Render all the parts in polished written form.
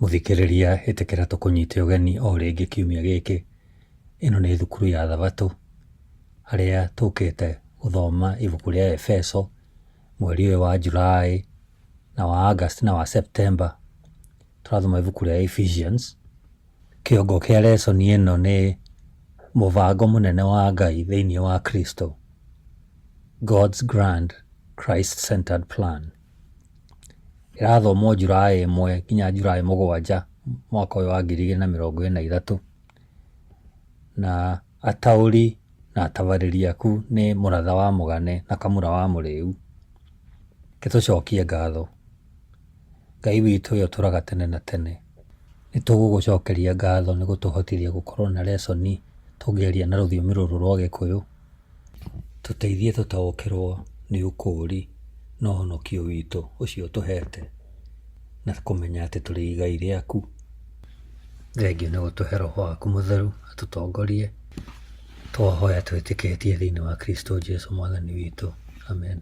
Mũthikĩrĩria ĩtĩkĩra tũkũnyite ũgeni o rĩngĩ kiumia gĩkĩ. Ĩno nĩ thukuru ya Thabatũ harĩa tũkĩte gũthoma ibuku rĩa Efeso mweri ũyũ wa July na wa August na wa September. Tũrathoma ibuku rĩa Ephesians. Kĩongo kĩa lesson ĩno nĩ mũbango mũnene wa Ngai thĩinĩ wa Kristo. God's Grand Christ-Centered Plan. Ĩrathomwo July 1 nginya July 7 mwaka ũyũ wa 2023. Na ataũri na atabarĩri aku nĩ Mũratha wa Mũgane na Kamũra wa Mũrĩu. Reke tũcokie ngatho. Ngai witũ ũrĩa ũtũraga tene na tene, nĩ tũgũgũcokeria ngatho nĩ gũtũhotithia gũkorwo na lesson tũngĩaria na rũthiomi rũrũ rwa Gĩkũyũ. Tũteithie tũtaũkĩrwo nĩ ũkũũri na ũhonokio witũ ũcio ũtũhete na kũmenya atĩ tũrĩ igai rĩaku. Thengiũ nĩ gũtũhe Roho waku mũtheru atũtongorie. Twahoya twĩtĩkĩtie thĩinĩ wa Kristo Jesu mwathani witũ. Amen.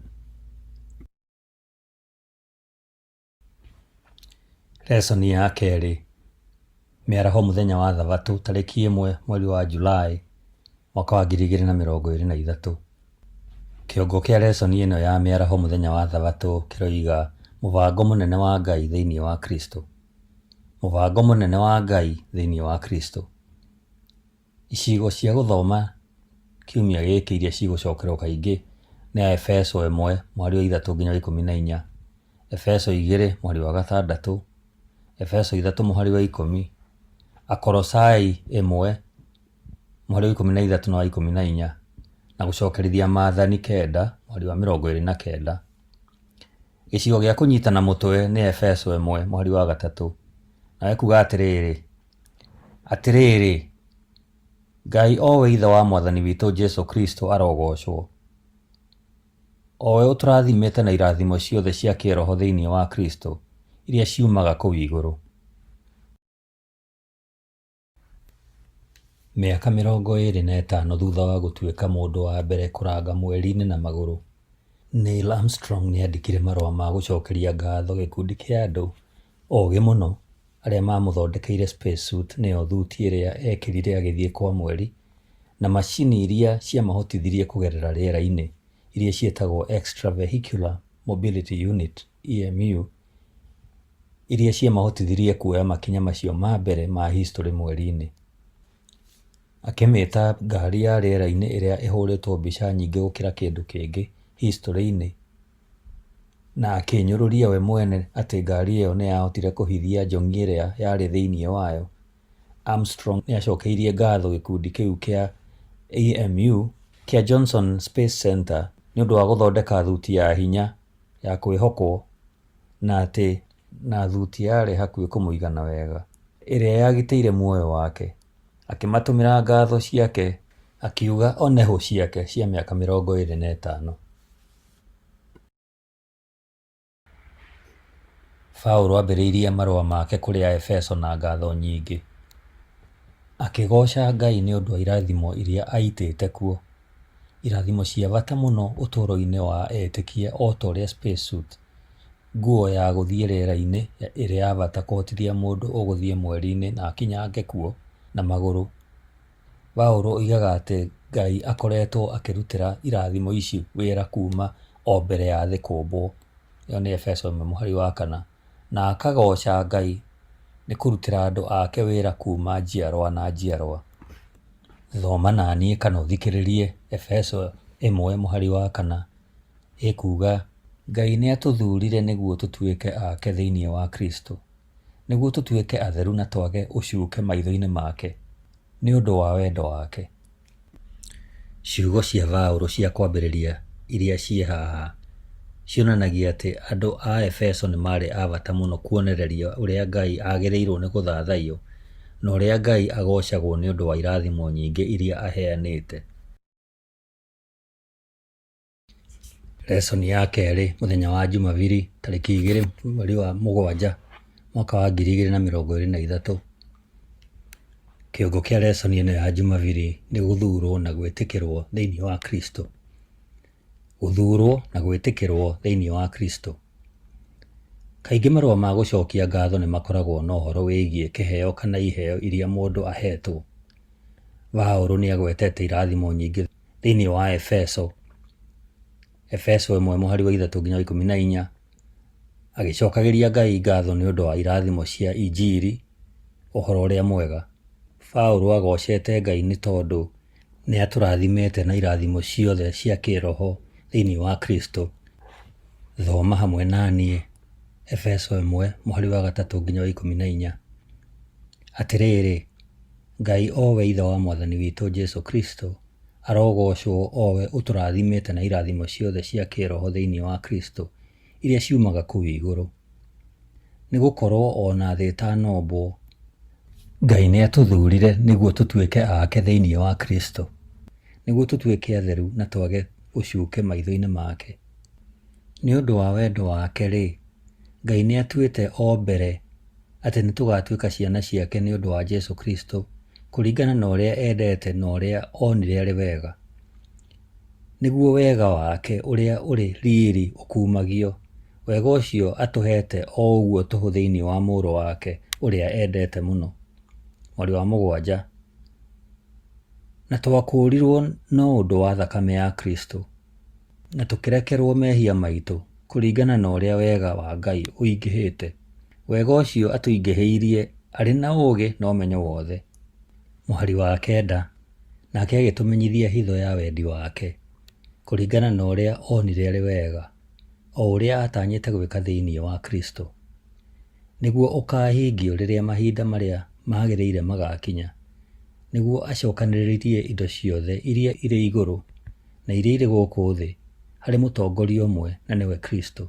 Lesson ya kerĩ, mĩaraho mũthenya wa Thabatũ tarĩki 1 mweri wa Julaĩ mwaka wa 2023. Kĩongo kĩa lesson ĩno ya mĩaraho mũthenya wa Thabatũ kĩroiga mũbango mũnene wa Ngai thĩinĩ wa Kristo. Mũbango mũnene wa Ngai thĩinĩ wa Kristo. Icigo cia gũthoma kiumia gĩkĩ iria cigũcokerwo kaingĩ nĩ Aefeso 1 mũhari wa 3 nginya wa 14, Efeso 2 mũhari wa 6, Efeso 3 mũhari wa 10, Akolosai 1 mũhari wa 13 na wa 14, na gũcokerithia Maathani 9 mũhari wa 29. Gĩcigo gĩa kũnyitana mũtwe nĩ Efeso 1 mũhari wa 3, nayo ĩkuga atĩrĩrĩ, Atĩrĩrĩ, Ngai o we Ithe wa Mwathani witũ Jesu Kristo arogoocwo, o we ũtũrathimĩte na irathimo ciothe cia kĩĩroho thĩinĩ wa Kristo, iria ciumaga kũu igũrũ. Mĩaka 25 thutha wa gũtuĩka mũndũ wa mbere kũranga mweri-inĩ na magũrũ, Neil Armstrong nĩ aandĩkire marũa ma gũcokeria ngatho gĩkundi kĩa andũ ogĩ mũno arĩa maamũthondekeire spacesuit nĩyo thuti ĩrĩa eekĩrire agĩthiĩ kwa mweri na macini iria ciamahotithirie kũgerera rĩera-inĩ iria ciĩtagwo Extravehicular Mobility Unit, EMU, iria ciamahotithirie kuoya makinya macio ma mbere ma historĩ mweri-inĩ. Akĩmĩta ngari ya rĩera-inĩ ĩrĩa ĩhũrĩtwo mbica nyingĩ gũkĩra kĩndũ kĩngĩ historĩ-inĩ na akĩĩnyũrũria we mwene atĩ ngari ĩyo nĩ yahotire kũhithia njong'i ĩrĩa yarĩ thĩinĩ wayo. Armstrong nĩ acokeirie ngatho gĩkundi kĩu kĩa EMU kĩa Johnson Space Center nĩ ũndũ wa gũthondeka thuti ya hinya, ya kwĩhokwo na atĩ na thuti yarĩ hakuhĩ kũmũigana wega, ĩrĩa yagitĩire muoyo wake. Akĩmatũmĩra ngatho ciake akiuga one hũ ciake cia mĩaka 25. Paũlũ ambĩrĩirie marũa make kũrĩ Aefeso na ngatho nyingĩ. Akĩgooca Ngai nĩ ũndũ wa irathimo iria aitĩte kuo. Irathimo cia bata mũno ũtũũro-inĩ wa etĩkia o ta ũrĩa spacesuit, nguo ya gũthiĩ rĩera-inĩ ĩrĩ ya bata kũhotithia mũndũ ũgũthiĩ mweri-inĩ na akinyange kuo na magũrũ. Paũlũ oigaga atĩ Ngai akoretwo akĩrutĩra irathimo ici wĩra kuuma o mbere ya thĩ kũũmbwo, ĩyo nĩ Efeso 1 mũhari wa 4, na akagooca Ngai nĩ kũrutĩra andũ ake wĩra kuuma njiarwa na njiarwa. Thoma na niĩ kana ũthikĩrĩrie Efeso 1 mũhari wa 4, ĩkuuga, Ngai nĩatũthurire nĩguo tũtuĩke ake thĩinĩ wa Kristũ, nĩguo tũtuĩke atheru na twage ũcuke maitho-inĩ make, nĩ ũndũ wa wendo wake. Ciugo cia Paũlũ cia kwambĩrĩria iria ciĩ haha cionanagia atĩ andũ a Efeso nĩ maarĩ a bata mũno kuonereria ũrĩa Ngai agĩrĩirwo nĩ gũthathaiyo na ũrĩa Ngai agoocagwo nĩ ũndũ wa irathimo nyingĩ iria aheanĩte. Lesson ya kerĩ mũthenya wa Jumabiri tarĩki 2 mweri wa 7 mwaka wa 2023. Kĩongo kĩa lesson ĩno ya Jumabiri nĩ gũthurwo na gwĩtĩkĩrwo thĩinĩ wa Kristo. Gũthurwo na gwĩtĩkĩrwo thĩinĩ wa Kristo. Kaingĩ marũa ma gũcokia ngatho nĩ makoragwo na ũhoro wĩgiĩ kĩheo kana iheo iria mũndũ aheetwo. Paulo nĩ agwetete irathimo nyingĩ thĩinĩ wa Efeso, Efeso 1 mũhari wa 3 nginya wa 14, agĩcokagĩria Ngai ngatho nĩ ũndũ wa irathimo cia Injiri, ũhoro ũrĩa mwega. Paulo agocete Ngai nĩ tondũ nĩ atũrathimĩte na irathimo ciothe cia kĩĩroho thĩinĩ wa Kristo. Thoma hamwe na niĩ Efeso 1 mũhari wa 3 nginya wa 14. Atĩrĩrĩ, Ngai o we Ithe wa Mwathani witũ Jesu Kristo, arogoocwo o we ũtũrathimĩte na irathimo ciothe cia kĩĩroho thĩinĩ wa Kristo, iria ciumaga kũu igũrũ. Nĩ gũkorũo o na thĩ ĩtanombwo, Ngai nĩ aatũthuurire nĩguo tũtuĩke ake thĩinĩ wa Kristo, nĩguo tũtuĩke atheru na twage ũcuke maitho-inĩ make. Nĩ ũndũ wa wendo wake-rĩ, Ngai nĩ atuĩte o mbere atĩ nĩ tũgaatuĩka ciana ciake nĩ ũndũ wa Jesu Kristo, kũringana na ũrĩa endete na ũrĩa onire arĩ wega, nĩguo wega wake ũrĩa ũrĩ riri ũkumagio, wega ũcio atũheete o ũguo tũhũ thĩinĩ wa Mũrũ wake ũrĩa endete mũno. Mũhari wa 7. Na twakũũrirũo no ũndũ wa thakame ya Kristo, na tũkĩrekerũo mehia maitũ, kũringana na ũrĩa wega wa Ngai ũingĩhĩte. Wega ũcio atũingĩhĩirie arĩ na ũũgĩ na ũmenyo wothe. Mũhari wa 9. Nake agĩtũmenyithia hitho ya wendi wake, kũringana na ũrĩa onire arĩ wega, o ũrĩa aatanyĩte gwĩka thĩinĩ wa Kristo, nĩguo ũkaahingio rĩrĩa mahinda marĩa magĩrĩire magaakinya, nĩguo acokanĩrĩrie indo ciothe iria irĩ igũrũ na iria irĩ gũkũ thĩ harĩ mũtongoria ũmwe, na nĩwe Kristo.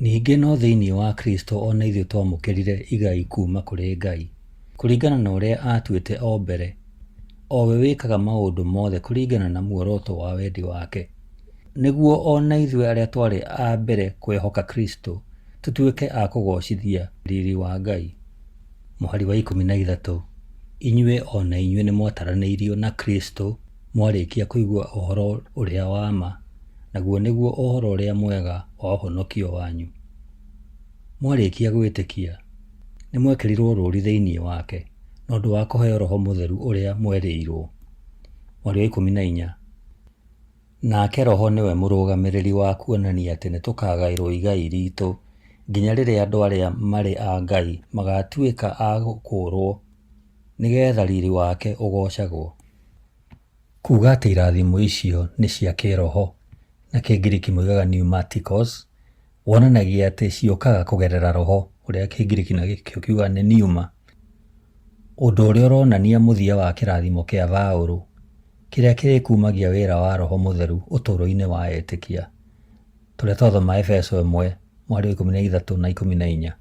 Ningĩ no thĩinĩ wa Kristo o na ithuĩ twamũkĩrire igai kuuma kũrĩ Ngai, kũringana na ũrĩa aatuĩte o mbere, o we wĩkaga maũndũ mothe kũringana na muoroto wa wendi wake, nĩguo o na ithuĩ arĩa twarĩ a mbere kwĩhoka Kristo tũtuĩke a kũgoocithia riri wa Ngai. Mũhari wa 13, Inyuĩ o na inyuĩ nĩmwataranĩirio na Kristo mwarĩkia kũigua ũhoro ũrĩa wa ma, naguo nĩguo ũhoro-ũrĩa-mwega wa ũhonokio wanyu. Mwarĩkia gwĩtĩkia, nĩmwekĩrirwo rũũri thĩinĩ wake, na ũndũ wa kũheo Roho Mũtheru ũrĩa mwerĩirwo. Mũhari wa 14. Nake Roho nĩwe mũrũgamĩrĩri wa kuonania atĩ nĩtũkagaĩrwo igai riitũ, nginya rĩrĩa andũ arĩa marĩ a Ngai magaatuĩka a gũkũũrwo, nĩgeetha riiri wake ũgoocagwo. Kuuga atĩ irathimo icio nĩ cia kĩĩroho, na Kĩngiriki moigaga pneumatikos, wonanagia atĩ ciũkaga kũgerera roho, ũrĩa Kĩngiriki nakĩo kiugaga nĩ pneuma, ũndũ ũrĩa ũronania mũthia wa kĩrathimo kĩa Paulo, kĩrĩa kĩrĩkumagia wĩra wa roho mũtheru ũtũũro-inĩ wa etĩkia, tũrĩa twathoma Efeso 1 mũhari wa 13 na 14.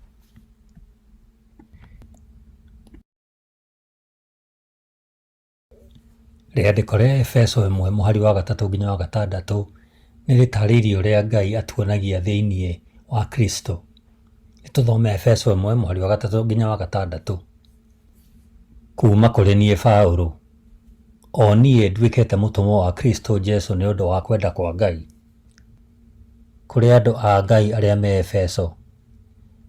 Rĩandĩko rĩa Efeso 1 mũhari wa 3 nginya wa 6 nĩ rĩtaarĩirie ũrĩa Ngai atuonagia thĩinĩ wa Kristo. Nĩ tũthome Efeso 1 mũhari wa 3 nginya wa 6. Kuuma kũrĩ niĩ Paũlũ, o niĩ nduĩkĩte mũtũmwo wa Kristo Jesũ nĩ ũndũ wa kwenda kwa Ngai, kũrĩ andũ a Ngai arĩa me Efeso,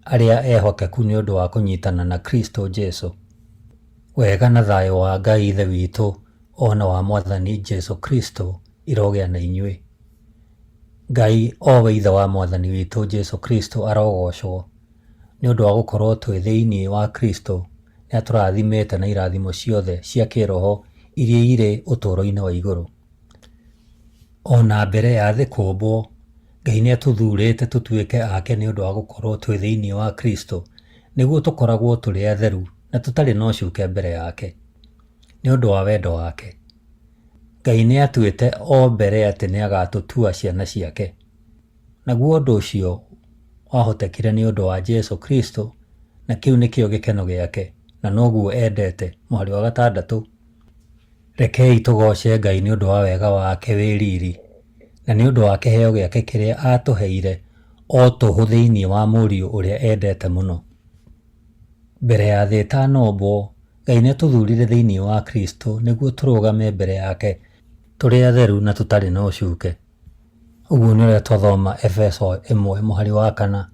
arĩa ehokeku nĩ ũndũ wa kũnyitana na Kristo Jesũ. Wega na thayũ wa Ngai Ithe witũ o na wa Mwathani Jesũ Kristo irogĩa na inyuĩ. Ngai, o we Ithe wa Mwathani witũ Jesũ Kristo arogoocwo, nĩ ũndũ wa gũkorwo twĩ thĩinĩ wa Kristo nĩ atũrathimĩte na irathimo ciothe cia kĩĩroho iria irĩ ũtũũro-inĩ wa igũrũ. O na mbere ya thĩ kũũmbwo, Ngai nĩ atũthuurĩte tũtuĩke ake nĩ ũndũ wa gũkorwo twĩ thĩinĩ wa Kristo, nĩguo tũkoragwo tũrĩ atheru na tũtarĩ na ũcuke mbere yake. Nĩ ũndũ wa wendo wake, Ngai nĩ atuĩte o mbere atĩ nĩ agatũtua ciana ciake. Naguo ũndũ ũcio wahotekire nĩ ũndũ wa Jesu Kristo, na kĩu nĩkĩo gĩkeno gĩake, na noguo endete. Mũhari wa 6. Rekei tũgooce Ngai nĩ ũndũ wa wega wake wĩ riri, na nĩ ũndũ wa kĩheo gĩake kĩrĩa aatũheire o tũhũ thĩinĩ wa Mũriũ ũrĩa endete mũno. Mbere ya thĩ ĩtanombwo, Ngai nĩ atũthurire thĩinĩ wa Kristo nĩguo tũrũgame mbere yake tũrĩ atheru na tũtarĩ na ũcuke. Ũguo nĩ ũrĩa twathoma Efeso 1 mũhari wa 4.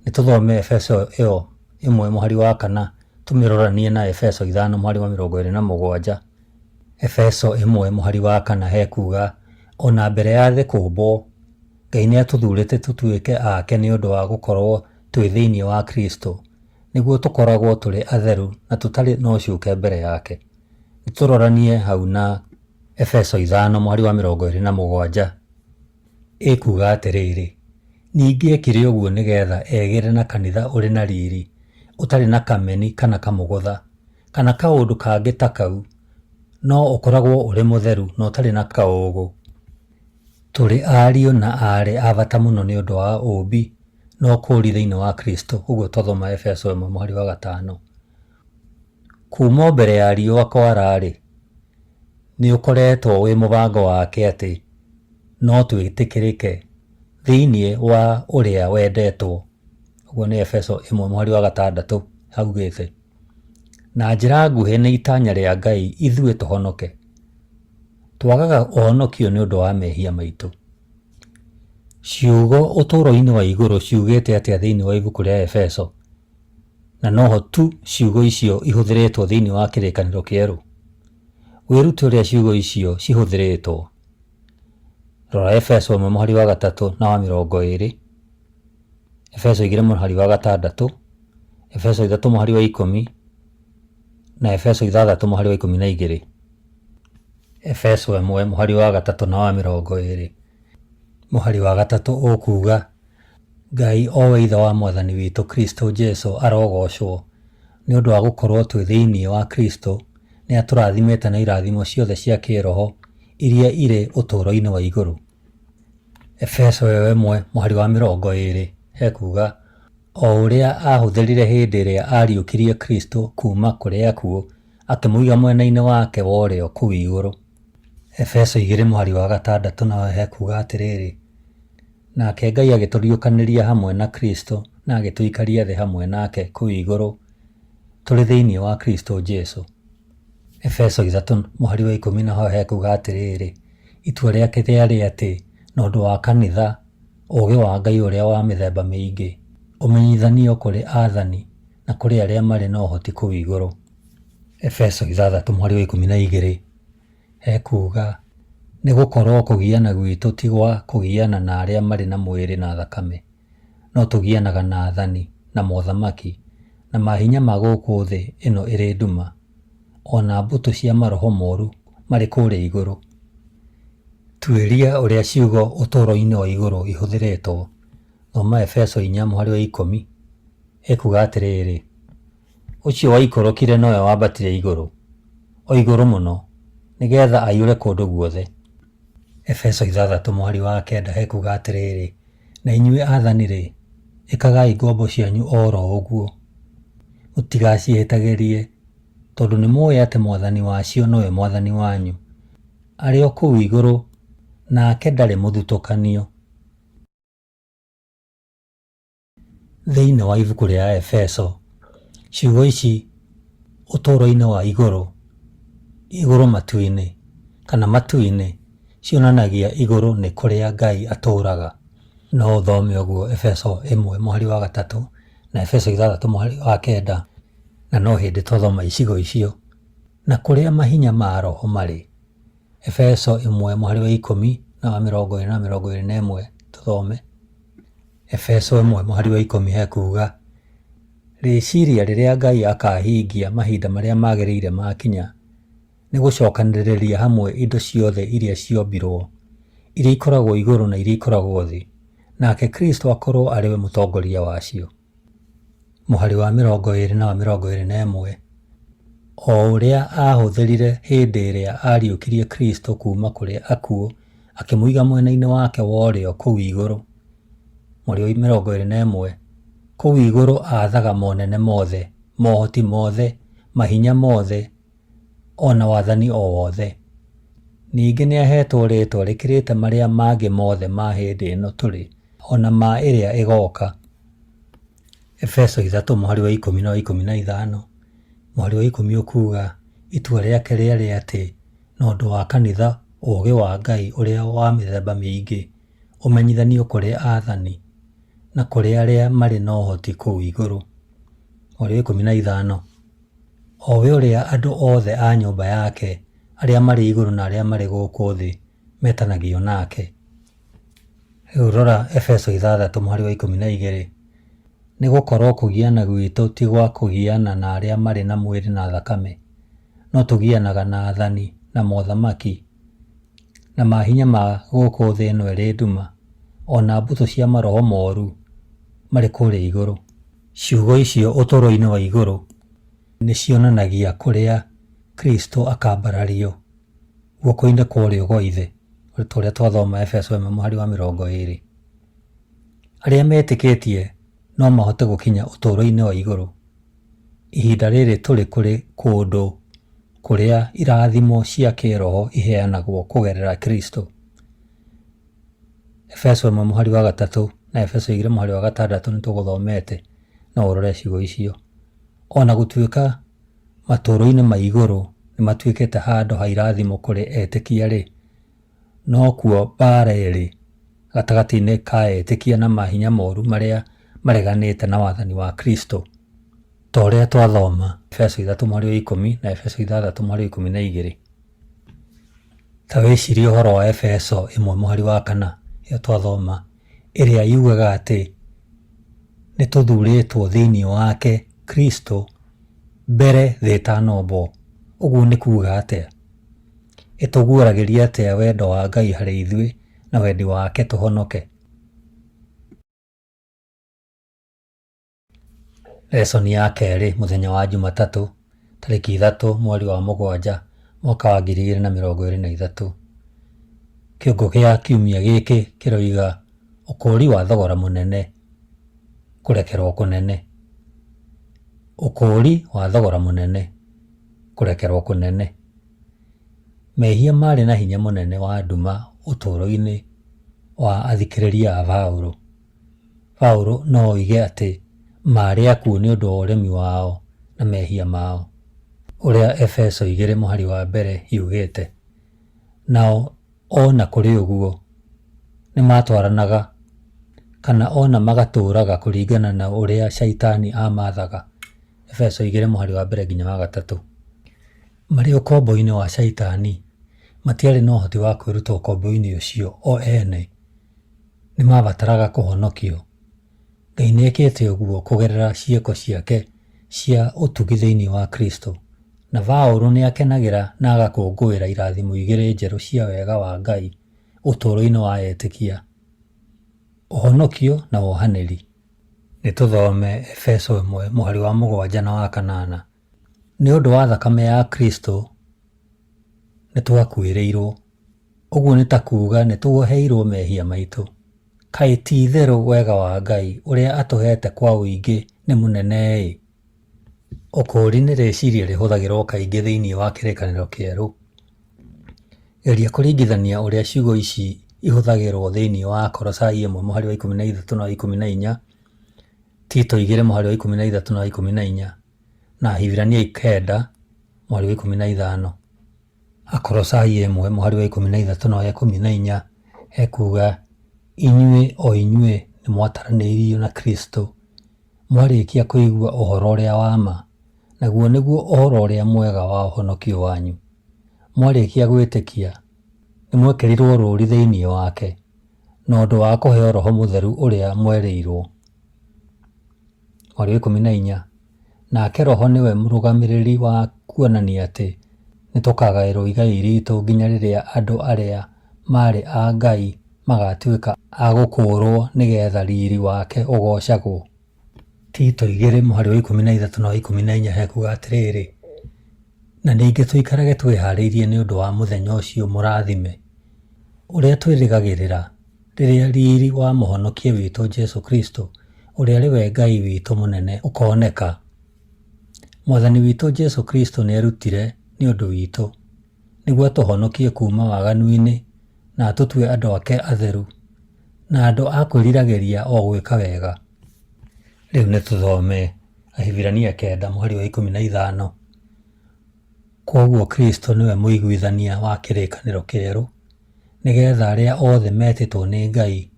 Nĩ tũthome Efeso ĩyo 1 mũhari wa 4 tũmĩroranie na Efeso 5 mũhari wa 27. Efeso 1 mũhari wa 4 hekuga, o na mbere ya thĩ kũũmbwo, Ngai nĩ atũthurĩte tũtuĩke ake nĩ ũndũ wa gũkorwo twĩ thĩinĩ wa Kristo, nĩguo tũkoragwo tũrĩ atheru na tũtarĩ na ũcuke mbere yake. Nĩ tũroranie hau na Efeso 5 mũhari wa 27. Ĩkuuga atĩrĩrĩ, ningĩ eekire ũguo nĩgeetha egĩre na kanitha ũrĩ na riri, ũtarĩ na kameni kana kamũgũtha, kana kaũndũ kangĩ ta kau, no ũkoragwo ũrĩ mũtheru na ũtarĩ na kaũũgũ. Tũrĩ ariũ na aarĩ a bata mũno nĩ ũndũ wa ũũmbi na ũkũũri thĩinĩ wa Kristo, ũguo twathoma Efeso 1 mũhari wa 5. Kuuma o mbere ya riũa kwara-rĩ, nĩ ũkoretwo wĩ mũbango wake atĩ no twĩtĩkĩrĩke thĩinĩ wa ũrĩa wendetwo. Ũguo nĩ Efeso 1 mũhari wa 6 haugĩte. Na njĩra nguhĩ nĩ itanya rĩa Ngai ithuĩ tũhonoke. Twagaga ũhonokio nĩ ũndũ wa mehia maitũ. Ciugo ũtũũro-inĩ wa igũrũ ciugĩte atĩa thĩinĩ wa ibuku rĩa Efeso? Na noho tu ciugo icio ihũthĩrĩtwo thĩinĩ wa Kĩrĩkanĩro Kĩerũ. Wĩrute ũrĩa ciugo icio cihũthĩrĩtwo. Rora Efeso 1 mũhari wa 3 na wa 20, Efeso 2 mũhari wa 6, Efeso 3 mũhari wa 10, na Efeso 6 mũhari wa 12. Efeso 1 mũhari wa 3 na wa 20. Mũhari wa 3 ũkuuga, Ngai o we Ithe wa Mwathani witũ Kristo Jesu arogoocwo, nĩ ũndũ wa gũkorũo twĩ thĩinĩ wa Kristo, nĩ atũrathimĩte na irathimo ciothe cia kĩĩroho iria irĩ ũtũũro-inĩ wa igũrũ. Efeso ĩyo 1 mũhari wa 20 hekuuga, o ũrĩa aahũthĩrire hĩndĩ ĩrĩa aariũkirie Kristo kuuma kũrĩ akuũ akĩmũiga mwena-inĩ wake wa ũrĩo kũu igũrũ. Efeso 2 mũhari wa 6 nayo hekuuga atĩrĩrĩ, nake Ngai agĩtũriũkanĩria hamwe na Kristo na agĩtũikaria thĩ hamwe nake kũu igũrũ tũrĩ thĩinĩ wa Kristo Jesu. Efeso 3 mũhari wa 10 naho hekuuga atĩrĩrĩ, itua rĩake rĩarĩ atĩ na ũndũ wa kanitha ũũgĩ wa Ngai ũrĩa wa mĩthemba mĩingĩ ũmenyithanio kũrĩ aathani na kũrĩ arĩa marĩ na ũhoti kũu igũrũ. Efeso 6 mũhari wa 12 hekuuga, nĩ gũkorwo kũgiana gwitũ ti gwa kũgiana na arĩa marĩ na mwĩrĩ na thakame, no tũgianaga na aathani na mothamaki na mahinya ma gũkũ thĩ ĩno ĩrĩ nduma, o na mbũtũ cia maroho moru marĩ kũrĩa igũrũ. Tuĩria ũrĩa ciugo ũtũũro-inĩ wa igũrũ ihũthĩrĩtwo. Thoma Efeso 4 mũhari wa 10 ĩkuuga atĩrĩrĩ, ũcio waikũrũkire nowe wambatire igũrũ, o igũrũ mũno, nĩgeetha aiyũre kũndũ guothe. Efeso 6 mũhari wa 9 hekuuga atĩrĩrĩ, na inyuĩ aathani-rĩ, ĩkagai ngombo cianyu o ro ũguo, mũtigaciĩhĩtagĩrie, tondũ nĩmũũĩ atĩ Mwathani wacio nowe Mwathani wanyu, arĩ o kũu igũrũ, nake ndarĩ mũthutũkanio. Thĩinĩ wa ibuku rĩa Efeso, ciugo ici ũtũũro-inĩ wa igũrũ, igũrũ matu-inĩ, kana matu-inĩ, cionanagia igũrũ nĩ kũrĩa Ngai atũũraga. No ũthome ũguo Efeso 1 mũhari wa 3 na Efeso 6 mũhari wa 9, na no hĩndĩ twathoma icigo icio. Na kũrĩa mahinya ma roho marĩ. Efeso 1 mũhari wa 10 na wa 20 na 21 tũthome. Efeso 1 mũhari wa 10 hekuuga, rĩciria rĩrĩa Ngai akaahingia mahinda marĩa magĩrĩire makinya, nĩ gũcokanĩrĩria hamwe indo ciothe iria ciombirwo, iria ikoragwo igũrũ na iria ikoragwo thĩ, nake Kristo akorwo arĩ we mũtongoria wacio. Mũhari wa 20 na wa 21, o ũrĩa aahũthĩrire hĩndĩ ĩrĩa aariũkirie Kristo kuuma kũrĩ akuũ akĩmũiga mwena-inĩ wake wa ũrĩo kũu igũrũ. Mũhari wa 21, kũu igũrũ aathaga monene mothe, mohoti mothe, mahinya mothe, o na wathani o wothe. Ningĩ nĩaheetwo rĩĩtwa rĩkĩrĩte marĩa mangĩ mothe ma hĩndĩ ĩno tũrĩ, o na ma ĩrĩa ĩgooka. Efeso 3 mũhari wa 10 na wa 15, mũhari wa 10 ũkuuga, itua rĩake rĩarĩ atĩ na ũndũ wa kanitha ũũgĩ wa Ngai ũrĩa wa mĩthemba mĩingĩ ũmenyithanio kũrĩ aathani na kũrĩ arĩa marĩ na ũhoti kũu igũrũ. Mũhari wa 15, O we ũrĩa andũ othe a nyũmba yake, arĩa marĩ igũrũ na arĩa marĩ gũkũ thĩ, metanagio nake. Rĩu rora Efeso 6 mũhari wa 12. Nĩ gũkorũo kũgiana gwitũ ti gwa kũgiana na arĩa marĩ na mwĩrĩ na thakame, no tũgianaga na athani na mothamaki, na mahinya ma gũkũ thĩ ĩno ĩrĩ nduma, o na mbũtũ cia maroho moru marĩ kũrĩa igũrũ. Ciugo icio ũtũũro-inĩ wa igũrũ nĩ cionanagia kũrĩa Kristo akambarario guoko-inĩ kwa ũrĩo gwa Ithe, ta ũrĩa twathoma Efeso 1 mũhari wa 20. Arĩa metĩkĩtie no mahote gũkinya ũtũũro-inĩ wa igũrũ. Ihinda rĩrĩ tũrĩ kũrĩ kũndũ kũrĩa irathimo cia kĩĩroho iheanagwo kũgerera Kristo. Efeso 1 mũhari wa 3 na Efeso 2 mũhari wa 6 nĩ tũgũthomete, no ũrore ciugo icio. O na gũtuĩka matũũro-inĩ ma igũrũ nĩ matuĩkĩte handũ ha irathimo kũrĩ etĩkia-rĩ, no kuo mbaara ĩrĩ gatagatĩ-inĩ ka etĩkia na mahinya moru marĩa mareganĩte na wathani wa Kristo. Ta ũrĩa twathoma Efeso 3 mũhari wa 10 na Efeso 6 mũhari wa 12. Ta wĩcirie ũhoro wa Efeso 1 mũhari wa 4 ĩyo twathoma, ĩrĩa yugaga atĩ nĩ tũthurĩtwo thĩinĩ wake Kristo mbere thĩ ĩtanombwo. Ũguo nĩ kuuga atĩa? Ĩtũguũragĩria atĩa wendo wa Ngai harĩ ithuĩ na wendi wake tũhonoke? Lesson ya kerĩ mũthenya wa Jumatatũ, tarĩki 3 mweri wa 7 mwaka wa 2023. Kĩongo gĩa kiumia gĩkĩ kĩroiga ũkũũri wa thogora mũnene, kũrekerwo kũnene. Ũkũũri wa thogora mũnene, kũrekerwo kũnene. Mehia marĩ na hinya mũnene wa nduma ũtũũro-inĩ wa athikĩrĩria a Paulo. Paulo no oige atĩ maarĩ akuũ nĩ ũndũ wa ũremi wao na mehia mao, ũrĩa Efeso 2 mũhari wa 1 yugĩte. Nao o na kũrĩ ũguo, nĩ maatwaranaga kana o na magatũũraga kũringana na ũrĩa Shaitani aamathaga. Efeso 2 mũhari wa 1 nginya wa 3. Marĩ ũkombo-inĩ wa Shaitani, matiarĩ na ũhoti wa kwĩruta ũkombo-inĩ ũcio o ene. Nĩ maabataraga kũhonokio. Ngai nĩ ekĩte ũguo kũgerera ciĩko ciake cia ũtugi thĩinĩ wa Kristo. Na Paulo nĩ akenagĩra na agakũngũĩra irathimo igĩrĩ njerũ cia wega wa Ngai ũtũũro-inĩ wa etĩkia, ũhonokio na wohanĩri. Nĩ tũthome Efeso 1 mũhari wa 7 na wa 8. Nĩ ũndũ wa thakame ya Kristo nĩ twakuĩrĩirwo. Ũguo nĩ ta kuuga nĩ tuoheirwo mehia maitũ. Kaĩ ti itherũ wega wa Ngai ũrĩa atũheete kwa ũingĩ nĩ mũnene-ĩ! Ũkũũri nĩ rĩciria rĩhũthagĩrũo kaingĩ thĩinĩ wa Kĩrĩkanĩro Kĩerũ. Geria kũringithania ũrĩa ciugo ici ihũthagĩrũo thĩinĩ wa Akolosai 1 mũhari wa 13 na wa 14, Tito 2 mũhari wa 13 na wa 14, na Ahibirania 9 mũhari wa 15. Akolosai 1 mũhari wa 13 na wa 14 ekuuga, Inyuĩ o inyuĩ nĩ mwataranĩirio na Kristo, mwarĩkia kũigua ũhoro ũrĩa wa ma, naguo nĩguo ũhoro ũrĩa mwega wa ũhonokio wanyu. Mwarĩkia gwĩtĩkia, nĩ mwekĩrirũo rũũri thĩinĩ wake, na ũndũ wa kũheo Roho Mũtheru ũrĩa mwerĩirũo. Mũhari wa 14, Nake Roho nĩwe mũrũgamĩrĩri wa kuonania atĩ nĩ tũkaagaĩrũo igai ritũ nginya rĩrĩa andũ arĩa marĩ a Ngai magatuĩka a gũkũũrũo nĩ getha riri wake ũgoocagwo. Tito 2 mũhari wa 13 na wa 14 hekuuga atĩrĩrĩ, Na ningĩ tũikarage twĩhaarĩirie nĩ ũndũ wa mũthenya ũcio mũrathime, ũrĩa twĩrĩgagĩrĩra, rĩrĩa riri wa Mũhonokia witũ Jesu Kristo, ũrĩa arĩ we Ngai witũ mũnene, ũkooneka. Mwathani witũ Jesu Kristo nĩerutire nĩ ũndũ witũ, nĩguo atũhonokie kuuma waganu-inĩ na atũtue andũ ake atheru, na andũ a kwĩriragĩria o gwĩka wega. Rĩu nĩ tũthome Ahibirania 9 mũhari wa 15. Kwoguo Kristo nĩwe mũiguithania wa kĩrĩkanĩro kĩerũ, nĩgetha arĩa othe metĩtwo nĩ Ngai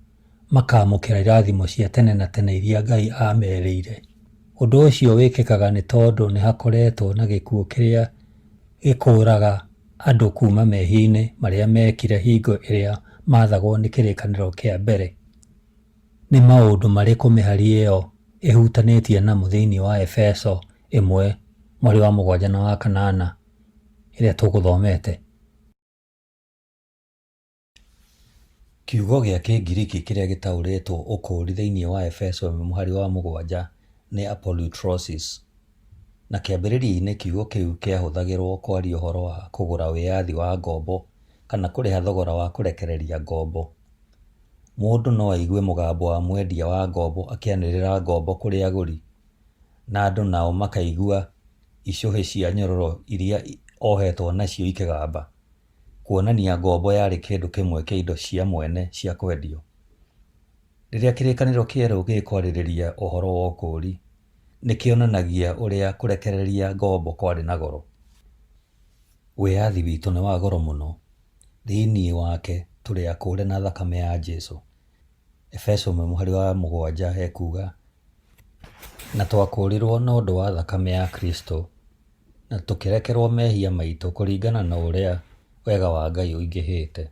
makaamũkĩra irathimo cia tene na tene iria Ngai aamerĩire. Ũndũ ũcio wĩkĩkaga nĩ tondũ nĩ hakoretwo na gĩkuũ kĩrĩa gĩkũũraga andũ kuuma mehia-inĩ marĩa meekire hingo ĩrĩa maathagwo nĩ kĩrĩkanĩro kĩa mbere. Nĩ maũndũ marĩkũ mĩhari ĩyo ĩhutanĩtie namo thĩinĩ wa Efeso 1 mweri wa 7 na wa 8 ĩrĩa tũgũthomete? Kiugo gĩa Kĩngiriki kĩrĩa gĩtaũrĩtwo ũkũũri thĩinĩ wa Efeso 1 mũhari wa 7 nĩ apolutrosis, na kĩambĩrĩria-inĩ kiugo kĩu kĩahũthagĩrũo kwaria ũhoro wa kũgũra wĩyathi wa ngombo kana kũrĩha thogora wa kũrekereria ngombo. Mũndũ no aigue mũgambo wa mwendia wa ngombo akĩanĩrĩra ngombo kũrĩ agũri, na andũ nao makaigua icũhĩ cia nyororo iria ohetwo nacio ikĩgamba. Kuonania ngombo yarĩ kĩndũ kĩmwe kĩa indo cia mwene cia kwendio. Rĩrĩa Kĩrĩkanĩro Kĩerũ gĩkwarĩrĩria ũhoro wa ũkũũri, nĩ kĩonanagia ũrĩa kũrekereria ngombo kwarĩ na goro. Wĩyathi witũ nĩ wa goro mũno. Thĩinĩ wake tũrĩ akũũre na thakame ya Jesu. Efeso 1 mũhari wa 7 ekuuga, Na twakũũrirwo na ũndũ wa thakame ya Kristo, na tũkĩrekerwo mehia maitũ kũringana na ũrĩa wega wa Ngai ũingĩhĩte.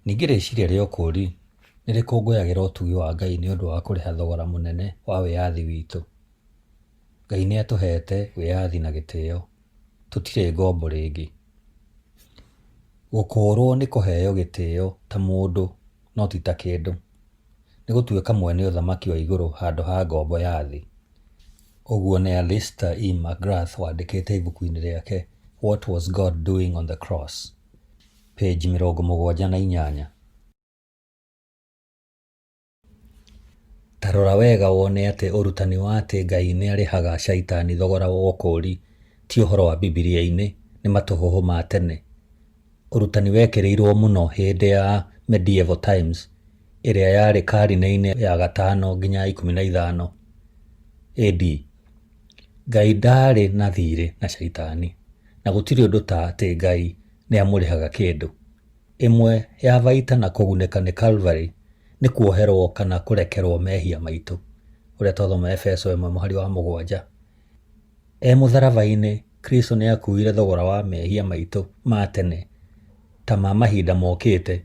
Ningĩ rĩciria rĩa ũkũũri nĩ rĩkũngũyagĩra ũtugi wa Ngai nĩ ũndũ wa kũrĩha thogora mũnene wa wĩyathi witũ. Ngai nĩ atũheete wĩyathi na gĩtĩo. Tũtirĩ ngombo rĩngĩ. Gũkũũrwo nĩ kũheo gĩtĩo ta mũndũ no ti ta kĩndũ. Nĩ gũtuĩka mwene ũthamaki wa igũrũ handũ ha ngombo ya thĩ. Ũguo nĩ Alister E. McGrath wandĩkĩte ibuku-inĩ rĩake What Was God Doing on the Cross? Page 78. Ta rora wega wone atĩ ũrutani wa atĩ Ngai nĩ arĩhaga Shaitani thogora wa ũkũũri ti ũhoro wa Bibilia-inĩ, nĩ matũhũhũ ma tene. Ũrutani wekĩrĩirũo mũno hĩndĩ ya Medieval Times, ĩrĩa yarĩ karine-inĩ ya gatano nginya ya 15 AD. Ngai ndaarĩ na thiirĩ na Shaitani, na gũtirĩ ũndũ ta atĩ Ngai nĩ amũrĩhaga kĩndũ. Ĩmwe ya baita na kũgunĩka nĩ Calvary nĩ kuoherwo kana kũrekerwo mehia maitũ, ũrĩa twathoma Efeso 1 mũhari wa 7. E mũtharaba-inĩ, Kristo nĩ akuuire thogora wa mehia maitũ ma tene ta ma mahinda mokĩte,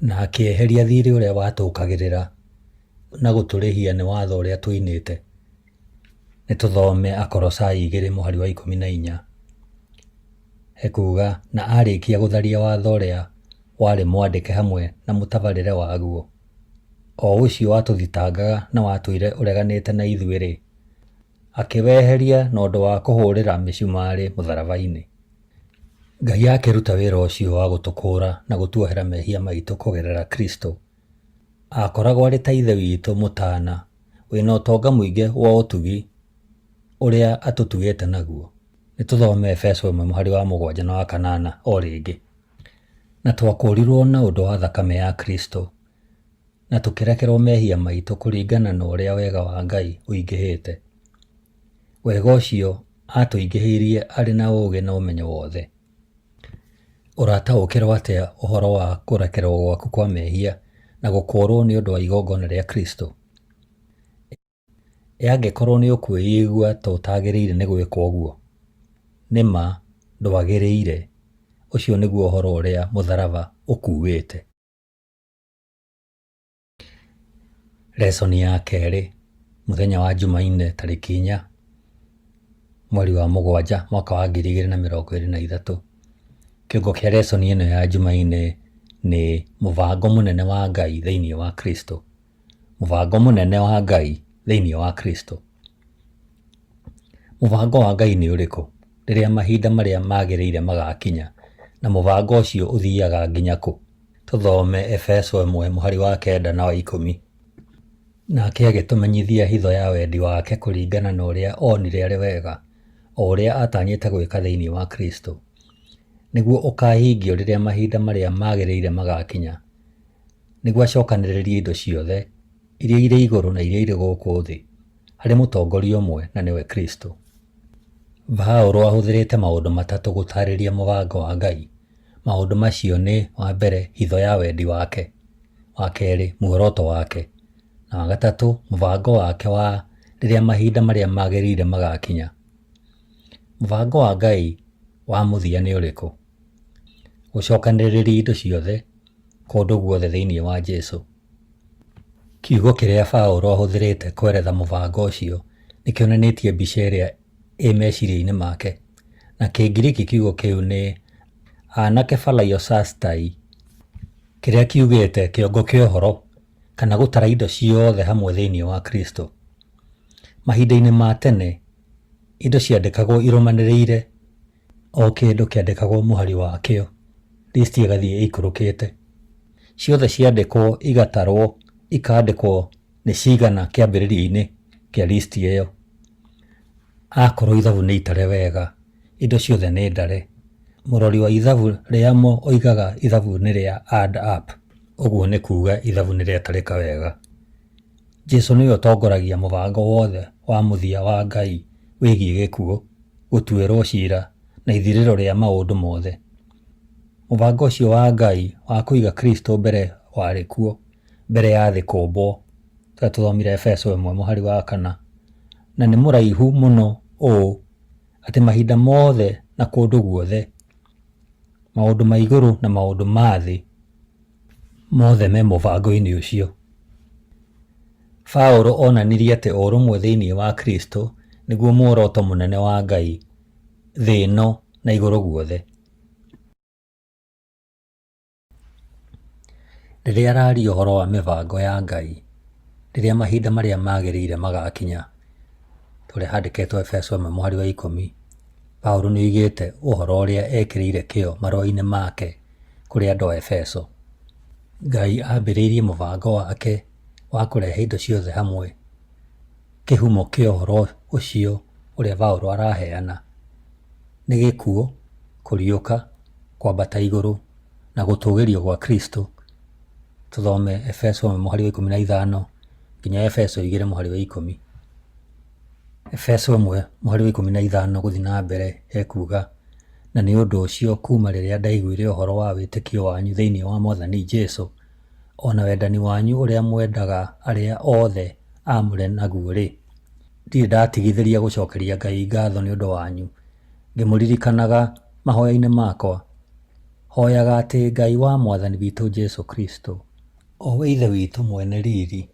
na akĩeheria thiirĩ ũrĩa watũũkagĩrĩra na gũtũrĩhia nĩ watho ũrĩa twoinĩte. Nĩ tũthome Akolosai 2 mũhari wa 14. Ekuuga, na aarĩkia gũtharia watho ũrĩa warĩ mwandĩke hamwe na mũtabarĩre waguo, o ũcio watũthitangaga na watũire ũreganĩte na ithuĩ-rĩ, akĩweheria na ũndũ wa kũhũrĩra mĩcumarĩ mũtharaba-inĩ. Ngai akĩruta wĩra ũcio wa gũtũkũũra na gũtuohera mehia maitũ kũgerera Kristo, aakoragwo arĩ ta Ithe witũ mũtaana wĩna ũtonga mũingĩ wa ũtugi ũrĩa atũtugĩte naguo. Nĩ tũthome Efeso 1 mũhari wa 7 na wa 8 o rĩngĩ. Na twakũũrirwo na ũndũ wa thakame ya Kristo, na tũkĩrekerwo mehia maitũ kũringana na ũrĩa wega wa Ngai ũingĩhĩte. Wega ũcio aatũingĩhĩirie arĩ na ũũgĩ na ũmenyo wothe. Ũrataũkĩrwo atĩa ũhoro wa kũrekerwo gwaku kwa mehia na gũkũũrwo nĩ ũndũ wa igongona rĩa Kristo? Ĩ angĩkorũo nĩ ũkwĩigua ta ũtagĩrĩire nĩ gwĩka ũguo? Nĩ ma, ndwagĩrĩire. Ũcio nĩguo ũhoro ũrĩa mũtharaba ũkuuĩte. Lesson ya kerĩ, mũthenya wa Jumaine tarĩki 4 mweri wa 7 mwaka wa 2023. Kĩongo kĩa lesson ĩno ya Jumaine nĩ mũbango mũnene wa Ngai thĩinĩ wa Kristo. Mũbango mũnene wa Ngai thĩinĩ wa Kristo. Mũbango wa Ngai nĩ ũrĩkũ rĩrĩa mahinda marĩa magĩrĩire magakinya, na mũbango ũcio ũthiaga nginya kũ? Tũthome Efeso 1 mũhari wa 9 na wa 10. Nake agĩtũmenyithia hitho ya wendi wake kũringana na ũrĩa onire arĩ wega, o ũrĩa aatanyĩte gwĩka thĩinĩ wa Kristo, nĩguo ũkaahingio rĩrĩa mahinda marĩa magĩrĩire magaakinya, nĩguo acokanĩrĩrie indo ciothe, iria irĩ igũrũ na iria irĩ gũkũ thĩ, harĩ mũtongoria ũmwe, na nĩwe Kristo. Paulo ahũthĩrĩte maũndũ matatũ gũtaarĩria mũbango wa Ngai. Maũndũ macio nĩ, wa mbere, hitho ya wendi wake; Wa kerĩ, muoroto wake. Na wa gatatũ, mũbango wake wa rĩrĩa mahinda marĩa magĩrĩire magakinya. Mũbango wa Ngai wa mũthia nĩ ũrĩkũ? Gũcokanĩrĩria indo ciothe kũndũ guothe thĩinĩ wa Jesu. Kiugo kĩrĩa Paulo ahũthĩrĩte kweretha mũbango ũcio nĩ kĩonanĩtie mbica ĩrĩa ĩ meciria-inĩ make. Na Kĩngiriki kiugo kĩu nĩ anakephalaiosustai, kĩrĩa kiugĩte kĩongo kĩa ũhoro kana gũtara indo ciothe hamwe thĩinĩ wa Kristo. Mahinda-inĩ ma tene, indo ciandĩkagwo irũmanĩrĩire, o kĩndũ kĩandĩkagwo mũhari wakĩo, listi ĩgathiĩ ĩikũrũkĩte. Ciothe ciandĩkwo igatarwo ikandĩkwo nĩ cigana kĩambĩrĩria-inĩ kĩa listi ĩyo. Akorwo ithabu nĩ itare wega, indo ciothe nĩ ndare. Mũrori wa ithabu rĩamo oigaga ithabu nĩ rĩa add up. Ũguo nĩ kuga ithabu nĩ rĩatarĩka wega. Jesu nĩwe ũtongoragia mũbango wothe wa mũthia wa Ngai wĩgiĩ gĩkuũ, gũtuĩrwo cira, na ithirĩro rĩa maũndũ mothe. Mũbango ũcio wa Ngai wa kũiga Kristo mbere warĩ kuo mbere ya thĩ kũũmbwo, ta tũthomire Efeso 1 mũhari wa 4, na nĩ mũraihu mũno ũũ atĩ mahinda mothe na kũndũ guothe, maũndũ ma igũrũ na maũndũ ma thĩ, mothe me mũbango-inĩ ũcio. Paulo onanirie atĩ ũrũmwe thĩinĩ wa Kristo nĩguo muoroto mũnene wa Ngai thĩ ĩno na igũrũ guothe. Rĩrĩa araria ũhoro wa mĩbango ya Ngai, rĩrĩa mahinda marĩa magĩrĩire magakinya, ta ũrĩa handĩkĩtwo Efeso 1 mũhari wa 10, Paulo nĩ oigĩte ũhoro ũrĩa ekĩrĩire kĩyo marũa-inĩ make kũrĩ andũ a Efeso. Ngai ambĩrĩirie mũbango wake wa kũrehe indo ciothe hamwe. Kĩhumo kĩa ũhoro ũcio ũrĩa Paulo araheana nĩ gĩkuũ, kũriũka, kwambata igũrũ, na gũtũgĩrio gwa Kristo. Tũthome Efeso 1 mũhari wa 15 nginya Efeso 2 mũhari wa 10. Efeso 1 mũhari wa 15 gũthiĩ na mbere ekuga, na nĩ ũndũ ũcio kuuma rĩrĩa ndaiguire ũhoro wa wĩtĩkio wanyu thĩinĩ wa Mwathani Jesu, o na wendani wanyu ũrĩa mwendaga arĩa othe aamũre naguo-rĩ, ndirĩ ndatigithĩria gũcokeria Ngai ngatho nĩ ũndũ wanyu, ngĩmũririkanaga mahoya-inĩ makwa. Hoyaga atĩ Ngai wa Mwathani witũ Jesu Kristo, o we Ithe witũ mwene riri,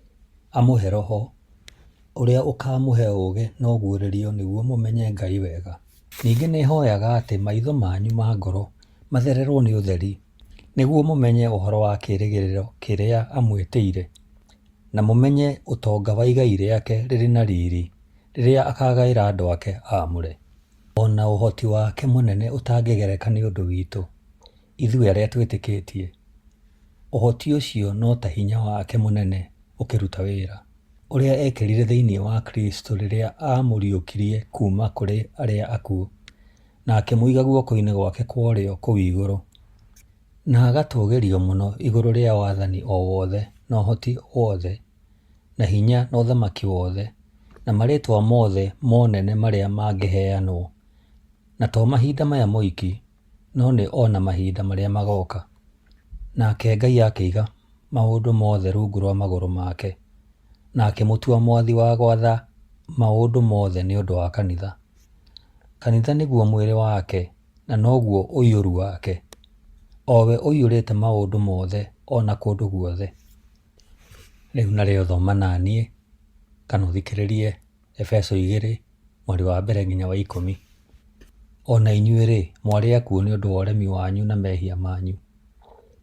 amũhe Roho ũrĩa ũkaamũhe ũũgĩ na ũguũrĩrio nĩguo mũmenye Ngai wega. Ningĩ nĩhooyaga atĩ maitho manyu ma ngoro mathererwo nĩ ũtheri, nĩguo mũmenye ũhoro wa kĩĩrĩgĩrĩro kĩrĩa amwĩtĩire, na mũmenye ũtonga wa igai rĩake rĩrĩ na riri, rĩrĩa akaagaĩra andũ ake aamũre. O na ũhoti wake mũnene ũtangĩgereka nĩ ũndũ witũ, ithuĩ arĩa twĩtĩkĩtie. Ũhoti ũcio no ta hinya wake mũnene ũkĩruta wĩra, ũrĩa eekĩrire thĩinĩ wa Kristo rĩrĩa aamũriũkirie kuuma kũrĩ arĩa akuũ, na akĩmũiga guoko-inĩ gwake kwa ũrĩo kũu igũrũ, na agatũũgĩrio mũno igũrũ rĩa wathani o wothe na ũhoti wothe na hinya na ũthamaki wothe, na marĩĩtwa mothe monene marĩa mangĩheanwo, na to mahinda maya moiki, no nĩ o na mahinda marĩa magooka. Nake Ngai akĩiga maũndũ mothe rungu rwa magũrũ make, na akĩmũtua mwathi wa gwatha maũndũ mothe nĩ ũndũ wa kanitha. Kanitha nĩguo mwĩrĩ wake na noguo ũiyũru wake, o we ũiyũrĩte maũndũ mothe o na kũndũ guothe. Rĩu narĩo thoma na niĩ kana ũthikĩrĩrie Efeso 2 mũhari wa mbere nginya wa 10. O na inyuĩ-rĩ, mwarĩ akuũ nĩ ũndũ wa ũremi wanyu na mehia manyu,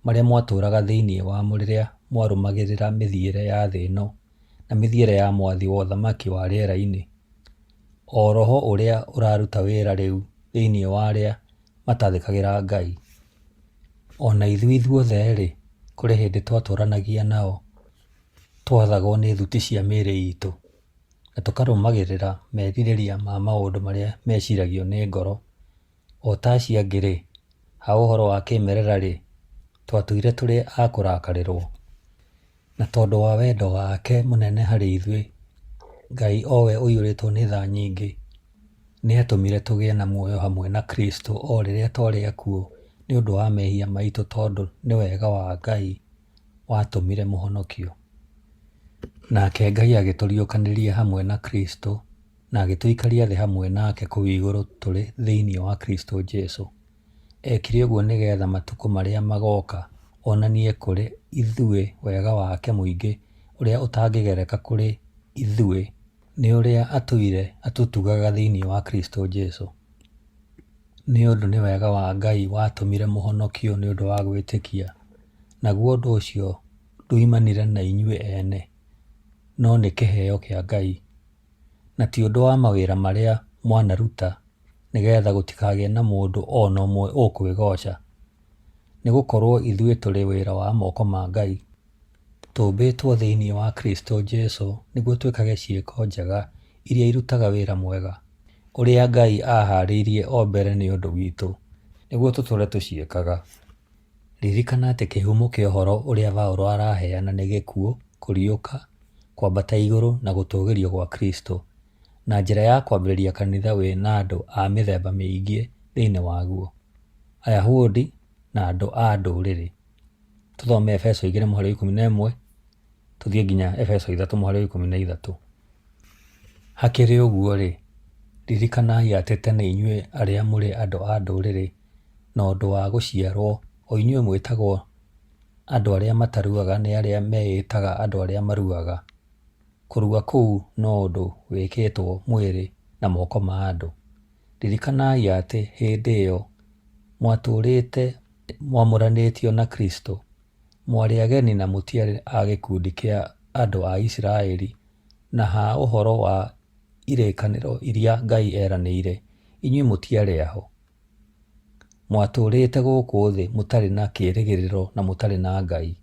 marĩa mwatũũraga thĩinĩ wamo rĩrĩa mwarũmagĩrĩra mĩthiĩre ya thĩ ĩno, na mĩthiĩre ya mwathi wa ũthamaki wa rĩera-inĩ, o roho ũrĩa ũraruta wĩra rĩu thĩinĩ wa arĩa matathĩkagĩra Ngai. O na ithuĩ ithuothe-rĩ, kũrĩ hĩndĩ twatũũranagia nao, twathagwo nĩ thuti cia mĩĩrĩ itũ, na tũkarũmagĩrĩra merirĩria ma maũndũ marĩa meciragio nĩ ngoro. O ta acio angĩ-rĩ, ha ũhoro wa kĩĩmerera-rĩ, twatũire tũrĩ a kũrakarĩrwo. Na tondũ wa wendo wake mũnene harĩ ithuĩ, Ngai, o we ũiyũrĩtwo nĩ tha nyingĩ, nĩatũmire tũgĩe na muoyo hamwe na Kristũ o rĩrĩa twarĩ akuũ nĩ ũndũ wa mehia maitũ tondũ nĩ wega wa Ngai. watũmire mũhonokio. Nake Ngai agĩtũriũkanĩria hamwe na Kristo na agĩtũikaria thĩ hamwe nake kũu igũrũ tũrĩ thĩinĩ wa Kristo Jesu. Eekire ũguo nĩgetha matukũ marĩa magooka onanie kũrĩ ithuĩ wega wake mũingĩ ũrĩa ũtangĩgereka kũrĩ ithuĩ nĩ ũrĩa atũire atũtugaga thĩinĩ wa Kristo Jesu. Nĩ ũndũ nĩ wega wa Ngai watũmire mũhonokio nĩ ũndũ wa gwĩtĩkia, naguo ũndũ ũcio ndwoimanire na inyuĩ ene, no nĩ kĩheo kĩa Ngai, na ti ũndũ wa mawĩra marĩa mwanaruta, nĩ getha gũtikagĩe na mũndũ o na ũmwe ũkwĩgooca. Nĩ gũkorũo ithuĩ tũrĩ wĩra wa moko ma Ngai, tũmbĩtwo thĩinĩ wa Kristo Jesu nĩguo twĩkage ciĩko njega iria irutaga wĩra mwega, ũrĩa Ngai aahaarĩirie o mbere nĩ ũndũ witũ, nĩguo tũtũũre tũciĩkaga. Ririkana atĩ kĩhumo kĩa ũhoro ũrĩa Paulo araheana nĩ gĩkuũ, kũriũka, kwambata igũrũ, na gũtũũgĩrio gwa Kristo, na njĩra ya kwambĩrĩria kanitha wĩ na andũ a mĩthemba mĩingĩ thĩinĩ waguo, Ayahudi na andũ a ndũrĩrĩ. Tũthome Efeso 2 mũhari wa 11 tũthiĩ nginya Efeso 3 mũhari wa 13. Hakĩrĩ ũguo-rĩ, ririkanai atĩ tene inyuĩ arĩa mũrĩ andũ a ndũrĩrĩ na ũndũ wa gũciarwo, o inyuĩ mwĩtagwo andũ arĩa mataruaga nĩ arĩa meĩtaga andũ arĩa maruaga, kũrua kũu no ũndũ wĩkĩtwo mwĩrĩ na moko ma andũ. Ririkanai atĩ hĩndĩ ĩyo mwatũũrĩte mwamũranĩtio na Kristo, mwarĩ ageni na mũtiarĩ a gĩkundi kĩa andũ a Isiraeli, na ha ũhoro wa irĩkanĩro iria Ngai eranĩire, inyuĩ mũtiarĩ aho. Mwatũũrĩte gũkũ thĩ mũtarĩ na kĩĩrĩgĩrĩro na mũtarĩ na Ngai.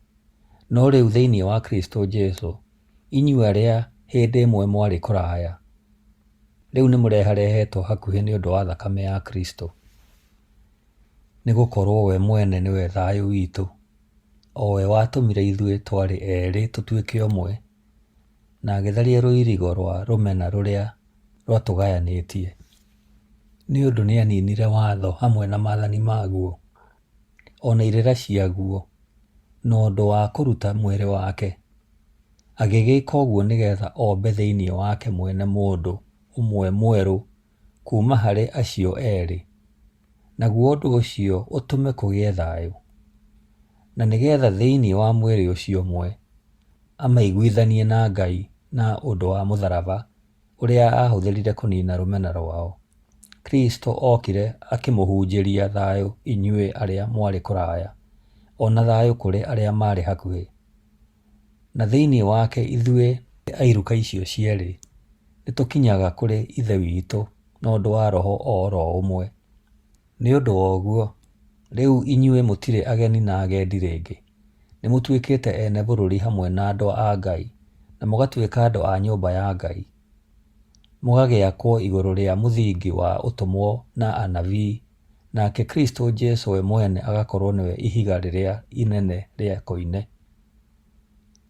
No rĩu thĩinĩ wa Kristo Jesu, inyuĩ arĩa hĩndĩ ĩmwe mwarĩ kũraya, rĩu nĩ mũreharehetwo hakuhĩ nĩ ũndũ wa thakame ya Kristo. Nĩ gũkorũo we mwene nĩwe thayũ witũ, o we watũmire ithuĩ twarĩ erĩ tũtuĩke ũmwe, na agĩtharia rũirigo rwa rũmena rũrĩa rwatũgayanĩtie. Nĩ ũndũ nĩaninire watho hamwe na maathani maguo, o na irĩra ciaguo, na ũndũ wa kũruta mwĩrĩ wake, agĩgĩka ũguo nĩ getha ombe thĩinĩ wake mwene mũndũ ũmwe mwerũ kuuma harĩ acio erĩ, naguo ũndũ ũcio ũtũme kũgĩe thayũ, na nĩ getha thĩinĩ wa mwĩrĩ ũcio ũmwe amaiguithanie na Ngai na ũndũ wa mũtharaba ũrĩa aahũthĩrire kũniina rũmena rwao. Kristo okire akĩmũhunjĩria thayũ inyuĩ arĩa mwarĩ kũraya, o na thayũ kũrĩ arĩa maarĩ hakuhĩ. Na thĩinĩ wake ithuĩ a iruka icio cierĩ nĩ tũkinyaga kũrĩ Ithe witũ na ũndũ wa Roho o ro ũmwe. Nĩ ũndũ wa ũguo, rĩu inyuĩ mũtirĩ ageni na agendi rĩngĩ, nĩ mũtuĩkĩte ene bũrũri hamwe na andũ a Ngai, na mũgatuĩka andũ a nyũmba ya Ngai, mũgagĩakwo igũrũ rĩa mũthingi wa ũtũmwo na anabii, nake Kristo Jesu we mwene agakorũo nĩwe ihiga rĩrĩa inene rĩa koine.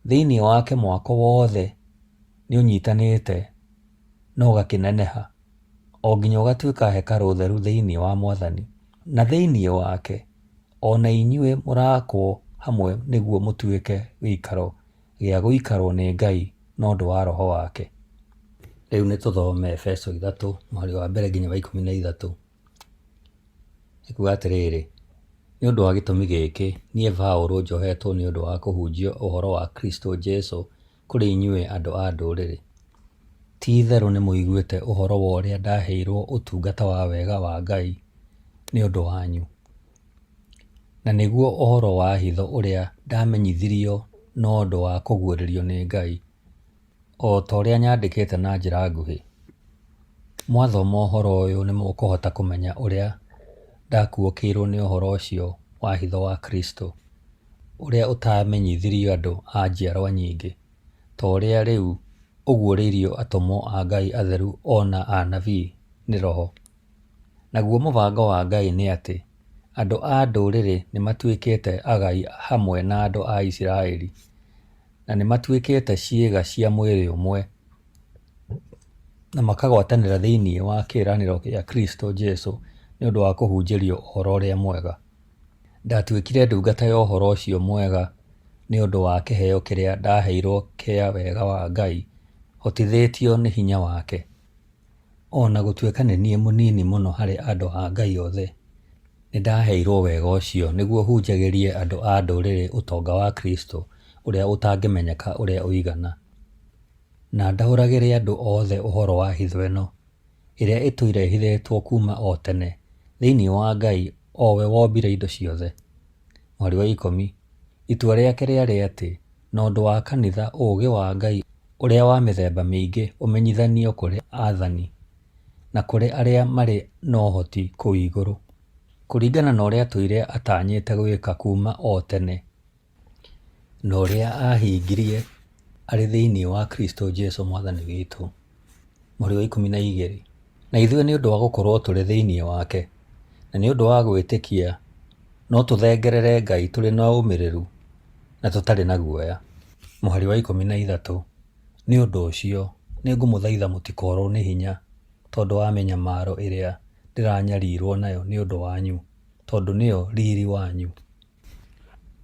Thĩinĩ wake mwako wothe nĩũnyitanĩte na ũgakĩneneha, o nginya ũgatuĩka hekarũ theru thĩinĩ wa Mwathani, na thĩinĩ wake o na inyuĩ mũraakwo hamwe nĩguo mũtuĩke gĩikaro gĩa gũikarwo nĩ Ngai na ũndũ wa Roho wake. Rĩu nĩ tũthome Efeso 3 mũhari wa mbere nginya wa 13. Ĩkuuga atĩrĩrĩ, Nĩ ũndũ wa gĩtũmi gĩkĩ, niĩ Paũlũ njohetwo nĩ ũndũ wa kũhunjia ũhoro wa Kristũ Jesũ kũrĩ inyuĩ andũ a Ndũrĩrĩ. Ti-itherũ nĩmũiguĩte ũhoro wa ũrĩa ndaheirwo ũtungata wa wega wa Ngai nĩ ũndũ wanyu, na nĩguo ũhoro wa hitho ũrĩa ndamenyithirio na ũndũ wa kũguũrĩrio nĩ Ngai, o ta ũrĩa nyandĩkĩte na njĩra nguhĩ. Mwathoma ũhoro ũyũ nĩmũkũhota kũmenya ũrĩa ndakuũkĩirwo nĩ ũhoro ũcio wa hitho wa Kristũ, ũrĩa ũtaamenyithirio andũ a njiarwa nyingĩ, ta ũrĩa rĩu ũguũrĩirio atũmwo a Ngai atheru o na anabii nĩ Roho. Naguo mũbango wa Ngai nĩ atĩ, andũ a Ndũrĩrĩ nĩmatuĩkĩte agai hamwe na andũ a Isiraeli, na nĩmatuĩkĩte ciĩga cia mwĩrĩ ũmwe, na makagwatanĩra thĩinĩ wa kĩĩranĩro gĩa Kristũ Jesũ nĩ ũndũ wa kũhunjĩrio Ũhoro-ũrĩa-Mwega. Ndatuĩkire ndungata ya Ũhoro ũcio Mwega nĩ ũndũ wa kĩheo kĩrĩa ndaheirwo kĩa wega wa Ngai, hotithĩtio nĩ hinya wake. O na gũtuĩka nĩ niĩ mũnini mũno harĩ andũ a Ngai othe, nĩ ndaheirwo wega ũcio nĩguo hunjagĩrie andũ a ndũrĩrĩ ũtonga wa Kristo ũrĩa ũtangĩmenyeka ũrĩa ũigana, na ndaũragĩre andũ othe ũhoro wa hitho ĩno, ĩrĩa ĩtũire ĩhithĩtwo kuuma o tene thĩinĩ wa Ngai o we wombire indo ciothe. Mũhari wa ikũmi, Itua rĩake rĩarĩ atĩ, na ũndũ wa kanitha ũũgĩ wa Ngai ũrĩa wa mĩthemba mĩingĩ ũmenyithanio kũrĩ aathani na kũrĩ arĩa marĩ na ũhoti kũu igũrũ, kũringana na ũrĩa atũire atanyĩte gwĩka kuuma o tene, na ũrĩa aahingirie arĩ thĩinĩ wa Kristo Jesu Mwathani witũ. Mũhari wa 12, Na ithuĩ nĩ ũndũ wa gũkorũo tũrĩ thĩinĩ wake, na nĩ ũndũ wa gwĩtĩkia, no tũthengerere Ngai tũrĩ na ũmĩrĩru na tũtarĩ na guoya. Mũhari wa 13, Nĩ ũndũ ũcio, nĩ ngũmũthaitha mũtikorũo nĩ hinya tondũ wa mĩnyamaro ĩrĩa ndĩranyarirũo nayo nĩ ũndũ wanyu, tondũ nĩyo riri wanyu.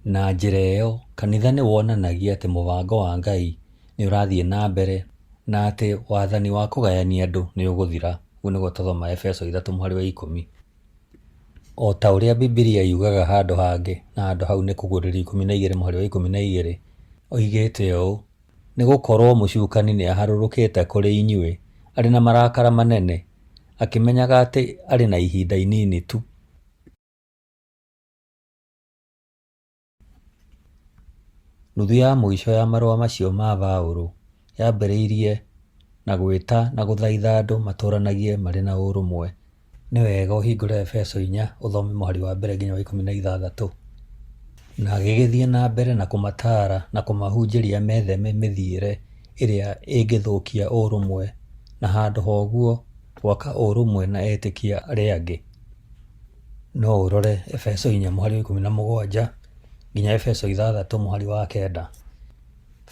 Na njĩra ĩyo, kanitha nĩ wonanagia atĩ mũbango wa Ngai nĩ ũrathiĩ na mbere na atĩ wathani wa kũgayania andũ nĩ ũgũthira. Ũguo nĩguo tũthoma Efeso 3 mũhari wa 10. O ta ũrĩa Bibilia yugaga handũ hangĩ, na handũ hau nĩ Kũguũrĩrio 12 mũhari wa 12, oigĩte ũũ, Nĩ gũkorũo mũcukani nĩ aharũrũkĩte kũrĩ inyuĩ arĩ na marakara manene, akĩmenyaga atĩ arĩ na ihinda inini tu. Nuthu ya mũico ya marũa macio ma Paũlũ yambĩrĩirie na gwĩta na gũthaitha andũ matũũranagie marĩ na ũrũmwe. Nĩ wega ũhingũre Efeso 4 ũthome mũhari wa mbere nginya wa 16. Na agĩgĩthiĩ na mbere na kũmataara na kũmahunjĩria metheme mĩthiĩre ĩrĩa ĩngĩthũkia ũrũmwe na handũ ha ũguo gwaka ũrũmwe na etĩkia arĩa angĩ. No ũrore Efeso 4 mũhari wa 17 nginya Efeso 6 mũhari wa 9.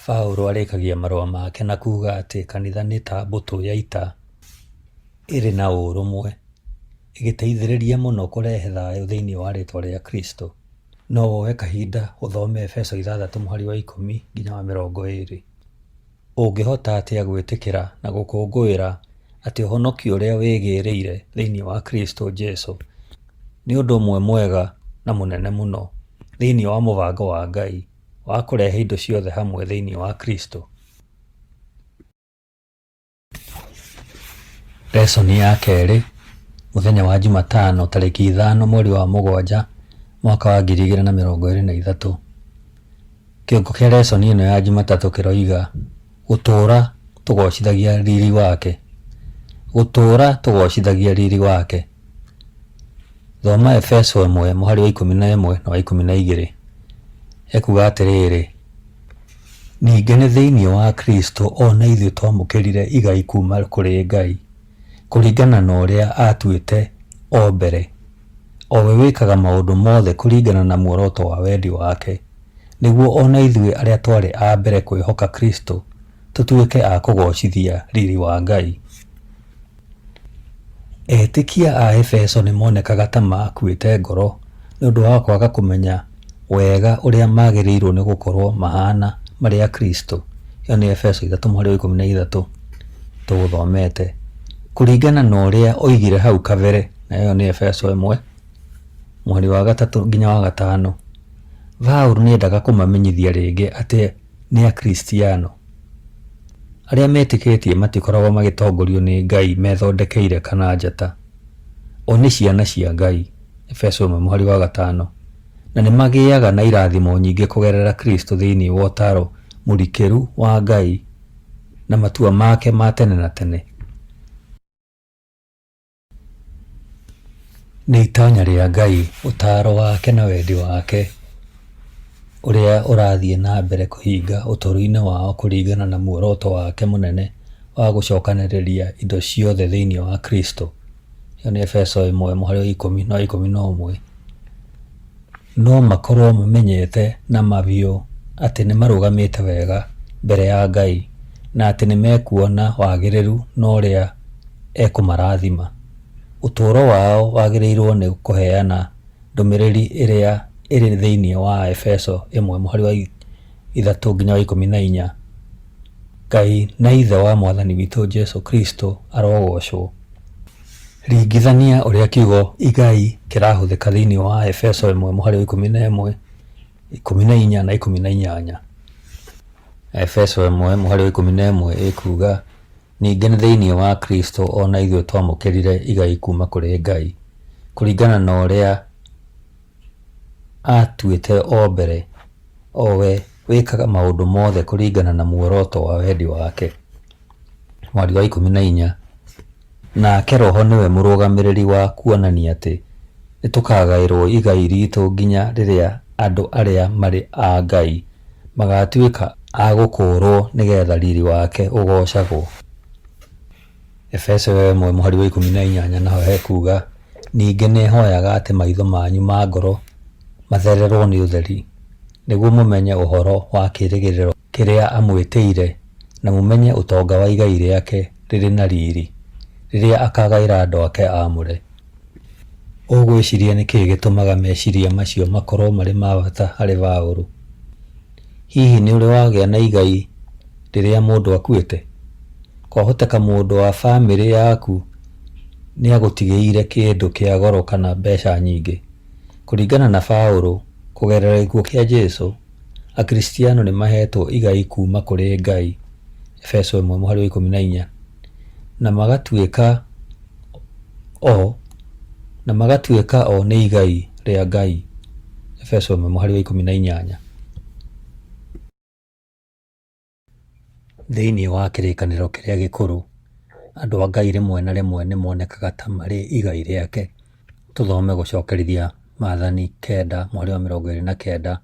Paulo arĩkagia marũa make na kuuga atĩ kanitha nĩ ta mbũtũ ya ita ĩrĩ na ũrũmwe, ĩgĩteithĩrĩria mũno kũrehe thayũ thĩinĩ wa rĩĩtwa rĩa Kristo. No woe kahinda ũthome Efeso 6 mũhari wa 10 nginya wa 20. Ũngĩhota atĩa gwĩtĩkĩra na gũkũngũĩra atĩ ũhonokio ũrĩa wĩgĩrĩire thĩinĩ wa Kristo Jesu nĩ ũndũ ũmwe mwega na mũnene mũno thĩinĩ wa mũbango wa Ngai wa kũrehe indo ciothe hamwe thĩinĩ wa Kristo? Lesson ya kerĩ, mũthenya wa Jumatano tarĩki 5 mweri wa 7 mwaka wa 2023. Kĩongo kĩa lesson ĩno ya Jumatatũ kĩroiga gũtũũra tũgocithagia riri wake. Gũtũũra tũgocithagia riri wake. Thoma Efeso 1 mũhari wa 11 na wa 12. Ekuga atĩrĩrĩ, Ningĩ nĩ thĩinĩ wa Kristo o na ithuĩ twamũkĩrire igai kuuma kũrĩ Ngai, kũringana na ũrĩa aatuĩte o mbere, o we wĩkaga maũndũ mothe kũringana na muoroto wa wendi wake, nĩguo o na ithuĩ arĩa twarĩ a mbere kwĩhoka Kristo tũtuĩke a kũgoocithia riri wa Ngai. Etĩkia a Efeso nĩ monekaga ta maakuĩte ngoro nĩ ũndũ wa kwaga kũmenya wega ũrĩa maagĩrĩirũo nĩ gũkorũo mahaana marĩ Akristo. Ĩyo nĩ Efeso 3:13 tũgũthomete. Kũringana na ũrĩa oigire hau kabere, na ĩyo nĩ Efeso 1:3-5, Paulo nĩ endaga kũmamenyithia rĩngĩ atĩ nĩ Akristiano. Arĩa metĩkĩtie matikoragwo magĩtongorio nĩ Ngai methondekeire kana njata. O nĩ ciana cia Ngai, Efeso 1:5, na nĩ magĩaga na irathimo nyingĩ kũgerera Kristo thĩinĩ wa ũtaaro mũrikĩru wa Ngai na matua make ma tene na tene. Nĩ itanya rĩa Ngai, ũtaaro wake na wendi wake ũrĩa ũrathiĩ na mbere kũhinga ũtũũro-inĩ wao kũringana na muoroto wake mũnene wa gũcokanĩrĩria indo ciothe thĩinĩ wa Kristo. Ĩyo nĩ Efeso 1:10 na 11. No makorũo mamenyete na ma biũ atĩ nĩ marũgamĩte wega mbere ya Ngai na atĩ nĩ mekuona wagĩrĩru na ũrĩa ekũmarathima. Ũtũũro wao wagĩrĩirũo nĩ kũheana ndũmĩrĩri ĩrĩa ĩrĩ thĩinĩ wa Efeso 3 nginya wa 14. Ngai na Ithe wa Mwathani witũ Jesu Kristo arogoocwo. Ringithania ũrĩa kiugo igai kĩrahũthĩka thĩinĩ wa Efeso 1 mũhari wa 11, 14 na 18. Efeso 1 mũhari wa 11 ĩkuuga, Ningĩ nĩ thĩinĩ wa Kristo o na ithuĩ twamũkĩrire igai kuuma kũrĩ Ngai, kũringana na ũrĩa aatuĩte o mbere, o we wĩkaga maũndũ mothe kũringana na muoroto wa wendi wake. Mũhari wa 14, Nake Roho nĩwe mũrũgamĩrĩri wa kuonania atĩ nĩ tũkaagaĩrũo igai ritũ nginya rĩrĩa andũ arĩa marĩ a Ngai magaatuĩka a gũkũũrũo nĩgetha riri wake ũgoocagwo. Efeso 1 mũhari wa 18 naho hekuuga, Ningĩ nĩ hoyaga atĩ maitho manyu ma ngoro mathererũo nĩ ũtheri, nĩguo mũmenye ũhoro wa kĩĩrĩgĩrĩro kĩrĩa amwĩtĩire, na mũmenye ũtonga wa igai rĩake rĩrĩ na riri, rĩrĩa akaagaĩra andũ ake aamũre. Ũgwĩciria nĩ kĩĩ gĩtũmaga meciria macio makorũo marĩ ma bata harĩ Paulo? Hihi nĩ ũrĩ wagĩa na igai rĩrĩa mũndũ akuĩte? Kwahoteka mũndũ wa famĩlĩ yaku nĩ agũtigĩire kĩndũ kĩa goro kana mbeca nyingĩ. Kũringana na Paulo, kũgerera gĩkuũ kĩa Jesu, Akristiano nĩ maheetwo igai kuuma kũrĩ Ngai, Efeso 1:14, na magatuĩka o na magatuĩka o nĩ igai rĩa Ngai, Efeso 1:18. Thĩinĩ wa Kĩrĩkanĩro Kĩrĩa Gĩkũrũ, andũ a Ngai rĩmwe na rĩmwe nĩ monekaga ta marĩ igai rĩake. Tũthome Gũcokerithia Maathani 9 mũhari wa 29,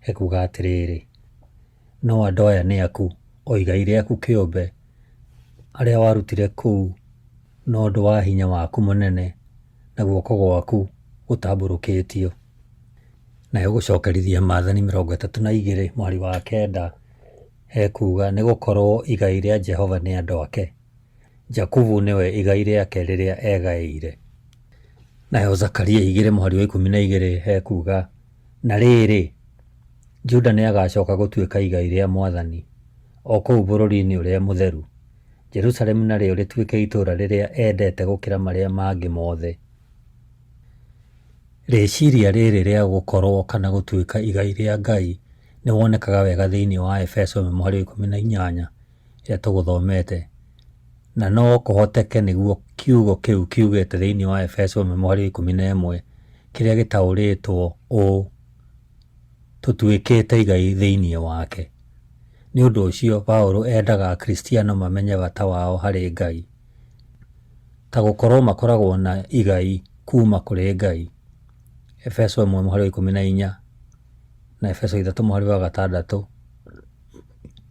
ekuga atĩrĩrĩ, No andũ aya nĩ aku, o igai rĩaku kĩũmbe, arĩa warutire kũu na ũndũ wa hinya waku mũnene na guoko gwaku gũtambũrũkĩtio. Nayo Gũcokerithia Maathani 32 mũhari wa 9 hekuga, Nĩ gũkorũo igai rĩa Jehova nĩ andũ ake, Jakubu nĩwe igai rĩake rĩrĩa egaĩire. Nayo Zakaria 2 mũhari wa 12 hekuga, Na rĩrĩ, Juda nĩagacoka gũtuĩka igai rĩa Mwathani, o kũu bũrũri-inĩ ũrĩa mũtheru, Jerusalemu narĩo rĩtuĩke itũũra rĩrĩa endete gũkĩra marĩa mangĩ mothe. Rĩciria rĩrĩ rĩa gũkorũo kana gũtuĩka igai rĩa Ngai nĩ wonekaga wega thĩinĩ wa Efeso 1:18 ĩrĩa tũgũthomete, na no kũhoteke nĩguo kiugo kĩu kiugĩte thĩinĩ wa Efeso 1:11 kĩrĩa gĩtaũrĩtwo ũũ, Tũtuĩkĩte igai thĩinĩ wake. Nĩ ũndũ ũcio, Paulo endaga Akristiano mamenye bata wao harĩ Ngai, ta gũkorũo makoragwo na igai kuuma kũrĩ Ngai. Efeso 1:14 na Efeso 3:6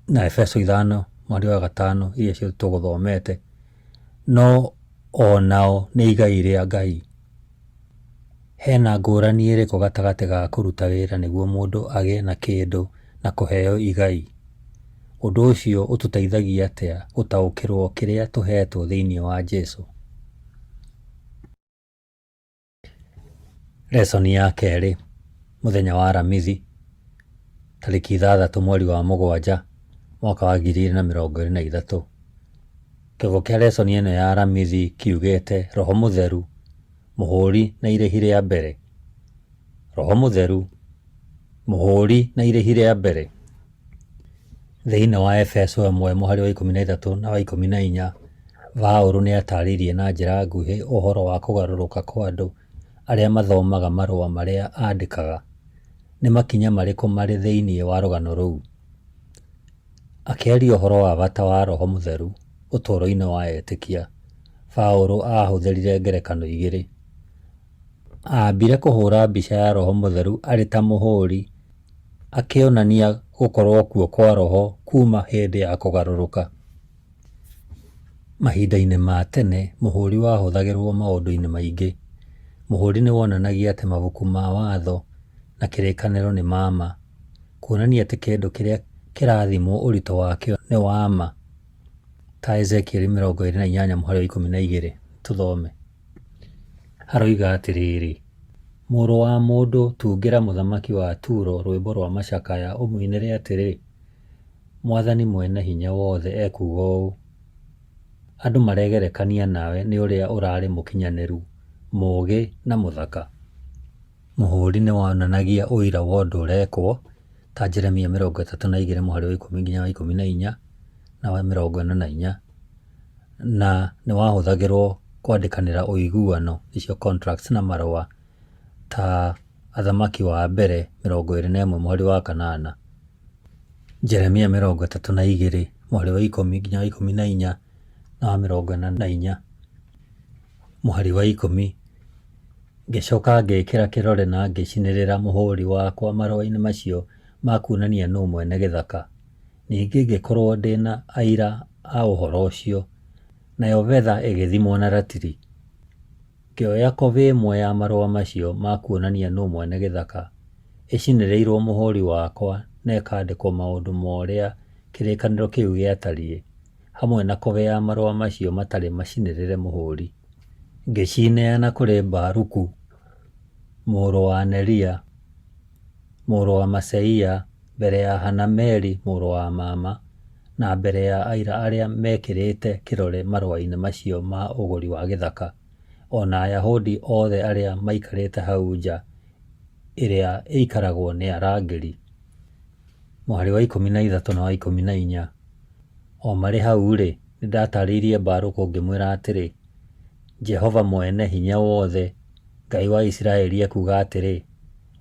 na Efeso 5:5 iria ciothe tũgũthomete, no o nao nĩ igai rĩa Ngai. Hena ngũrani ĩrĩkũ gatagatĩ ga kũruta wĩra nĩguo mũndũ agĩe na kĩndũ na kũheo igai? Ũndũ ũcio ũtũteithagia atĩa gũtaũkĩrũo kĩrĩa tũheetwo thĩinĩ wa Jesu? Lesson ya kerĩ, mũthenya wa Aramithi, tarĩki 6 mweri wa 7 mwaka wa 2023. Kĩongo kĩa lesson ĩno ya Aramithi kiugĩte Roho Mũtheru, Mũhũri na irĩhi rĩa mbere. Roho Mũtheru, Mũhũri na irĩhi rĩa mbere. Thĩinĩ wa Efeso 1 mũhari wa 13 na wa 14, Paũlũ nĩ atarĩirie na njĩra nguhĩ ũhoro wa kũgarũrũka kwa andũ arĩa mathomaga marũa marĩa aandĩkaga. Nĩ makinya marĩkũ marĩ thĩinĩ wa rũgano rũu? Akĩaria ũhoro wa bata wa Roho Mũtheru ũtũũro-inĩ wa etĩkia, Paũlũ aahũthĩrire ngerekano igĩrĩ. Aambire kũhũũra mbica ya Roho Mũtheru arĩ ta mũhũũri akĩonania gũkorũo kuo kwa Roho kuuma hĩndĩ ya kũgarũrũka. Mahinda-inĩ ma tene, mũhũũri wahũthagĩrũo maũndũ-inĩ maingĩ. Mũhũũri nĩ wonanagia atĩ mabuku ma Watho na Kĩrĩkanĩro nĩ ma ma, kuonania atĩ kĩndũ kĩrĩa kĩrathimwo ũritũ wakĩo nĩ wa ma, ta Ezekieli 28 mũhari wa 12. Tũthome. Haroiga atĩrĩrĩ, Mũrũ wa mũndũ, tungĩra mũthamaki wa Turo rwĩmbo rwa macakaya ũmũinĩre atĩrĩ, mwathani Mwene Hinya Wothe ekuuga ũũ, Andũ maregerekania nawe nĩ ũrĩa ũrarĩ mũkinyanĩru, mũũgĩ na mũthaka. Mũhũri nĩ wonanagia ũira wa ũndũ ũrekwo, ta Jeremia 32 mũhari wa 10 nginya wa 14 na wa 44, na nĩ wahũthagĩrũo kwandĩkanĩra ũiguano nĩcio contracts na marũa ta Athamaki wa Mbere 21 mũhari wa kanana, Jeremia 32 mũhari wa 10 nginya wa 14 na wa 44 mũhari wa 10. Ngĩcoka ngĩĩkĩra kĩrore na ngĩcinĩrĩra mũhũũri wakwa marũa-inĩ macio ma kuonania nũũ mwene gĩthaka. Ningĩ ngĩkorũo ndĩ na aira a ũhoro ũcio, nayo betha ĩgĩthimwo na ratiri. Ngĩoya kobĩ ĩmwe ya marũa macio ma kuonania nũũ mwene gĩthaka, ĩcinĩrĩirũo mũhũũri wakwa na ĩkandĩkwo maũndũ ma ũrĩa kĩrĩkanĩro kĩu gĩatariĩ, hamwe na kobĩ ya marũa macio matarĩ macinĩrĩre mũhũũri. Ngĩcineana kũrĩ Baruku mũrũ wa Neria, mũrũ wa Maseia, mbere ya Hanameli mũrũ wa mama, na mbere ya aira arĩa meekĩrĩte kĩrore marũa-inĩ macio ma ũgũri wa gĩthaka, o na Ayahudi othe arĩa maikarĩte hau nja ĩrĩa ĩikaragwo nĩ arangĩri. Mũhari wa 13 na wa 14. O marĩ hau-rĩ, nĩndataarĩirie Baruku ngĩmwĩra atĩrĩ, Jehova Mwene-Hinya-Wothe, Ngai wa Isiraeli ekuuga atĩrĩ,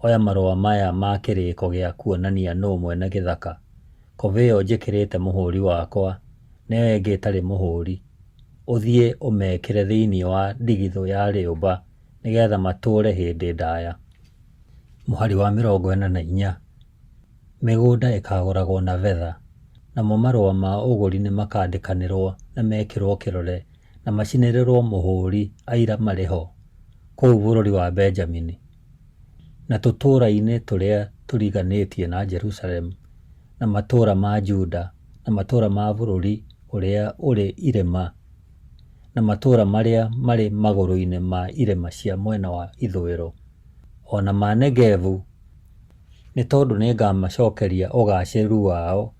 'Oya marũa maya ma kĩrĩĩko gĩa kuonania nũũ mwene gĩthaka, kobĩ ĩyo njĩkĩrĩte mũhũũri wakwa, na ĩyo ĩngĩ ĩtarĩ mũhũũri, ũthiĩ ũmekĩre thĩinĩ wa ndigithũ ya rĩũmba nĩgeetha matũũre hĩndĩ ndaaya. Mũhari wa 44. Mĩgũnda ĩkaagũragwo na betha, namo marũa ma ũgũri nĩmakandĩkanĩrwo na mekĩrwo kĩrore na macinĩrĩrwo mũhũũri aira marĩ ho, kũu bũrũri wa Benjamini, na tũtũũra-inĩ tũrĩa tũriganĩtie na Jerusalemu, na matũũra ma Juda, na matũũra ma bũrũri ũrĩa ũrĩ irĩma, na matũũra marĩa marĩ magũrũ-inĩ ma irĩma cia mwena wa ithũĩro, o na ma Negevu, nĩ tondũ nĩngamacokeria ũgaacĩru wao,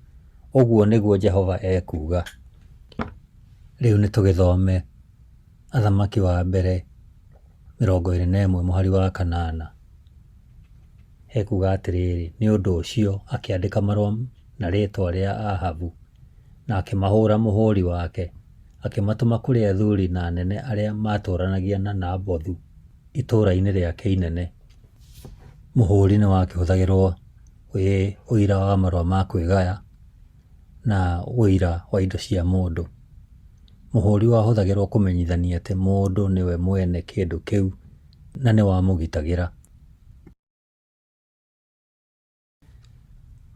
ũguo nĩguo Jehova ekuuga. Rĩu nĩ tũgĩthome Athamaki wa Mbere 21 mũhari wa kanana. Hekuga atĩrĩrĩ, nĩ ũndũ ũcio akĩandĩka marũa na rĩĩtwa rĩa Ahabu, na akĩmahũũra mũhũũri wake, akĩmatũma kũrĩ athuri na anene arĩa maatũũranagia na Nabothu itũũra-inĩ rĩake inene. Mũhũũri nĩ wakĩhũthagĩrwo wĩ ũira wa marũa ma kwĩgaya na ũira wa indo cia mũndũ. Mũhũũri wahũthagĩrwo kũmenyithania atĩ mũndũ nĩwe mwene kĩndũ kĩu na nĩ wamũgitagĩra.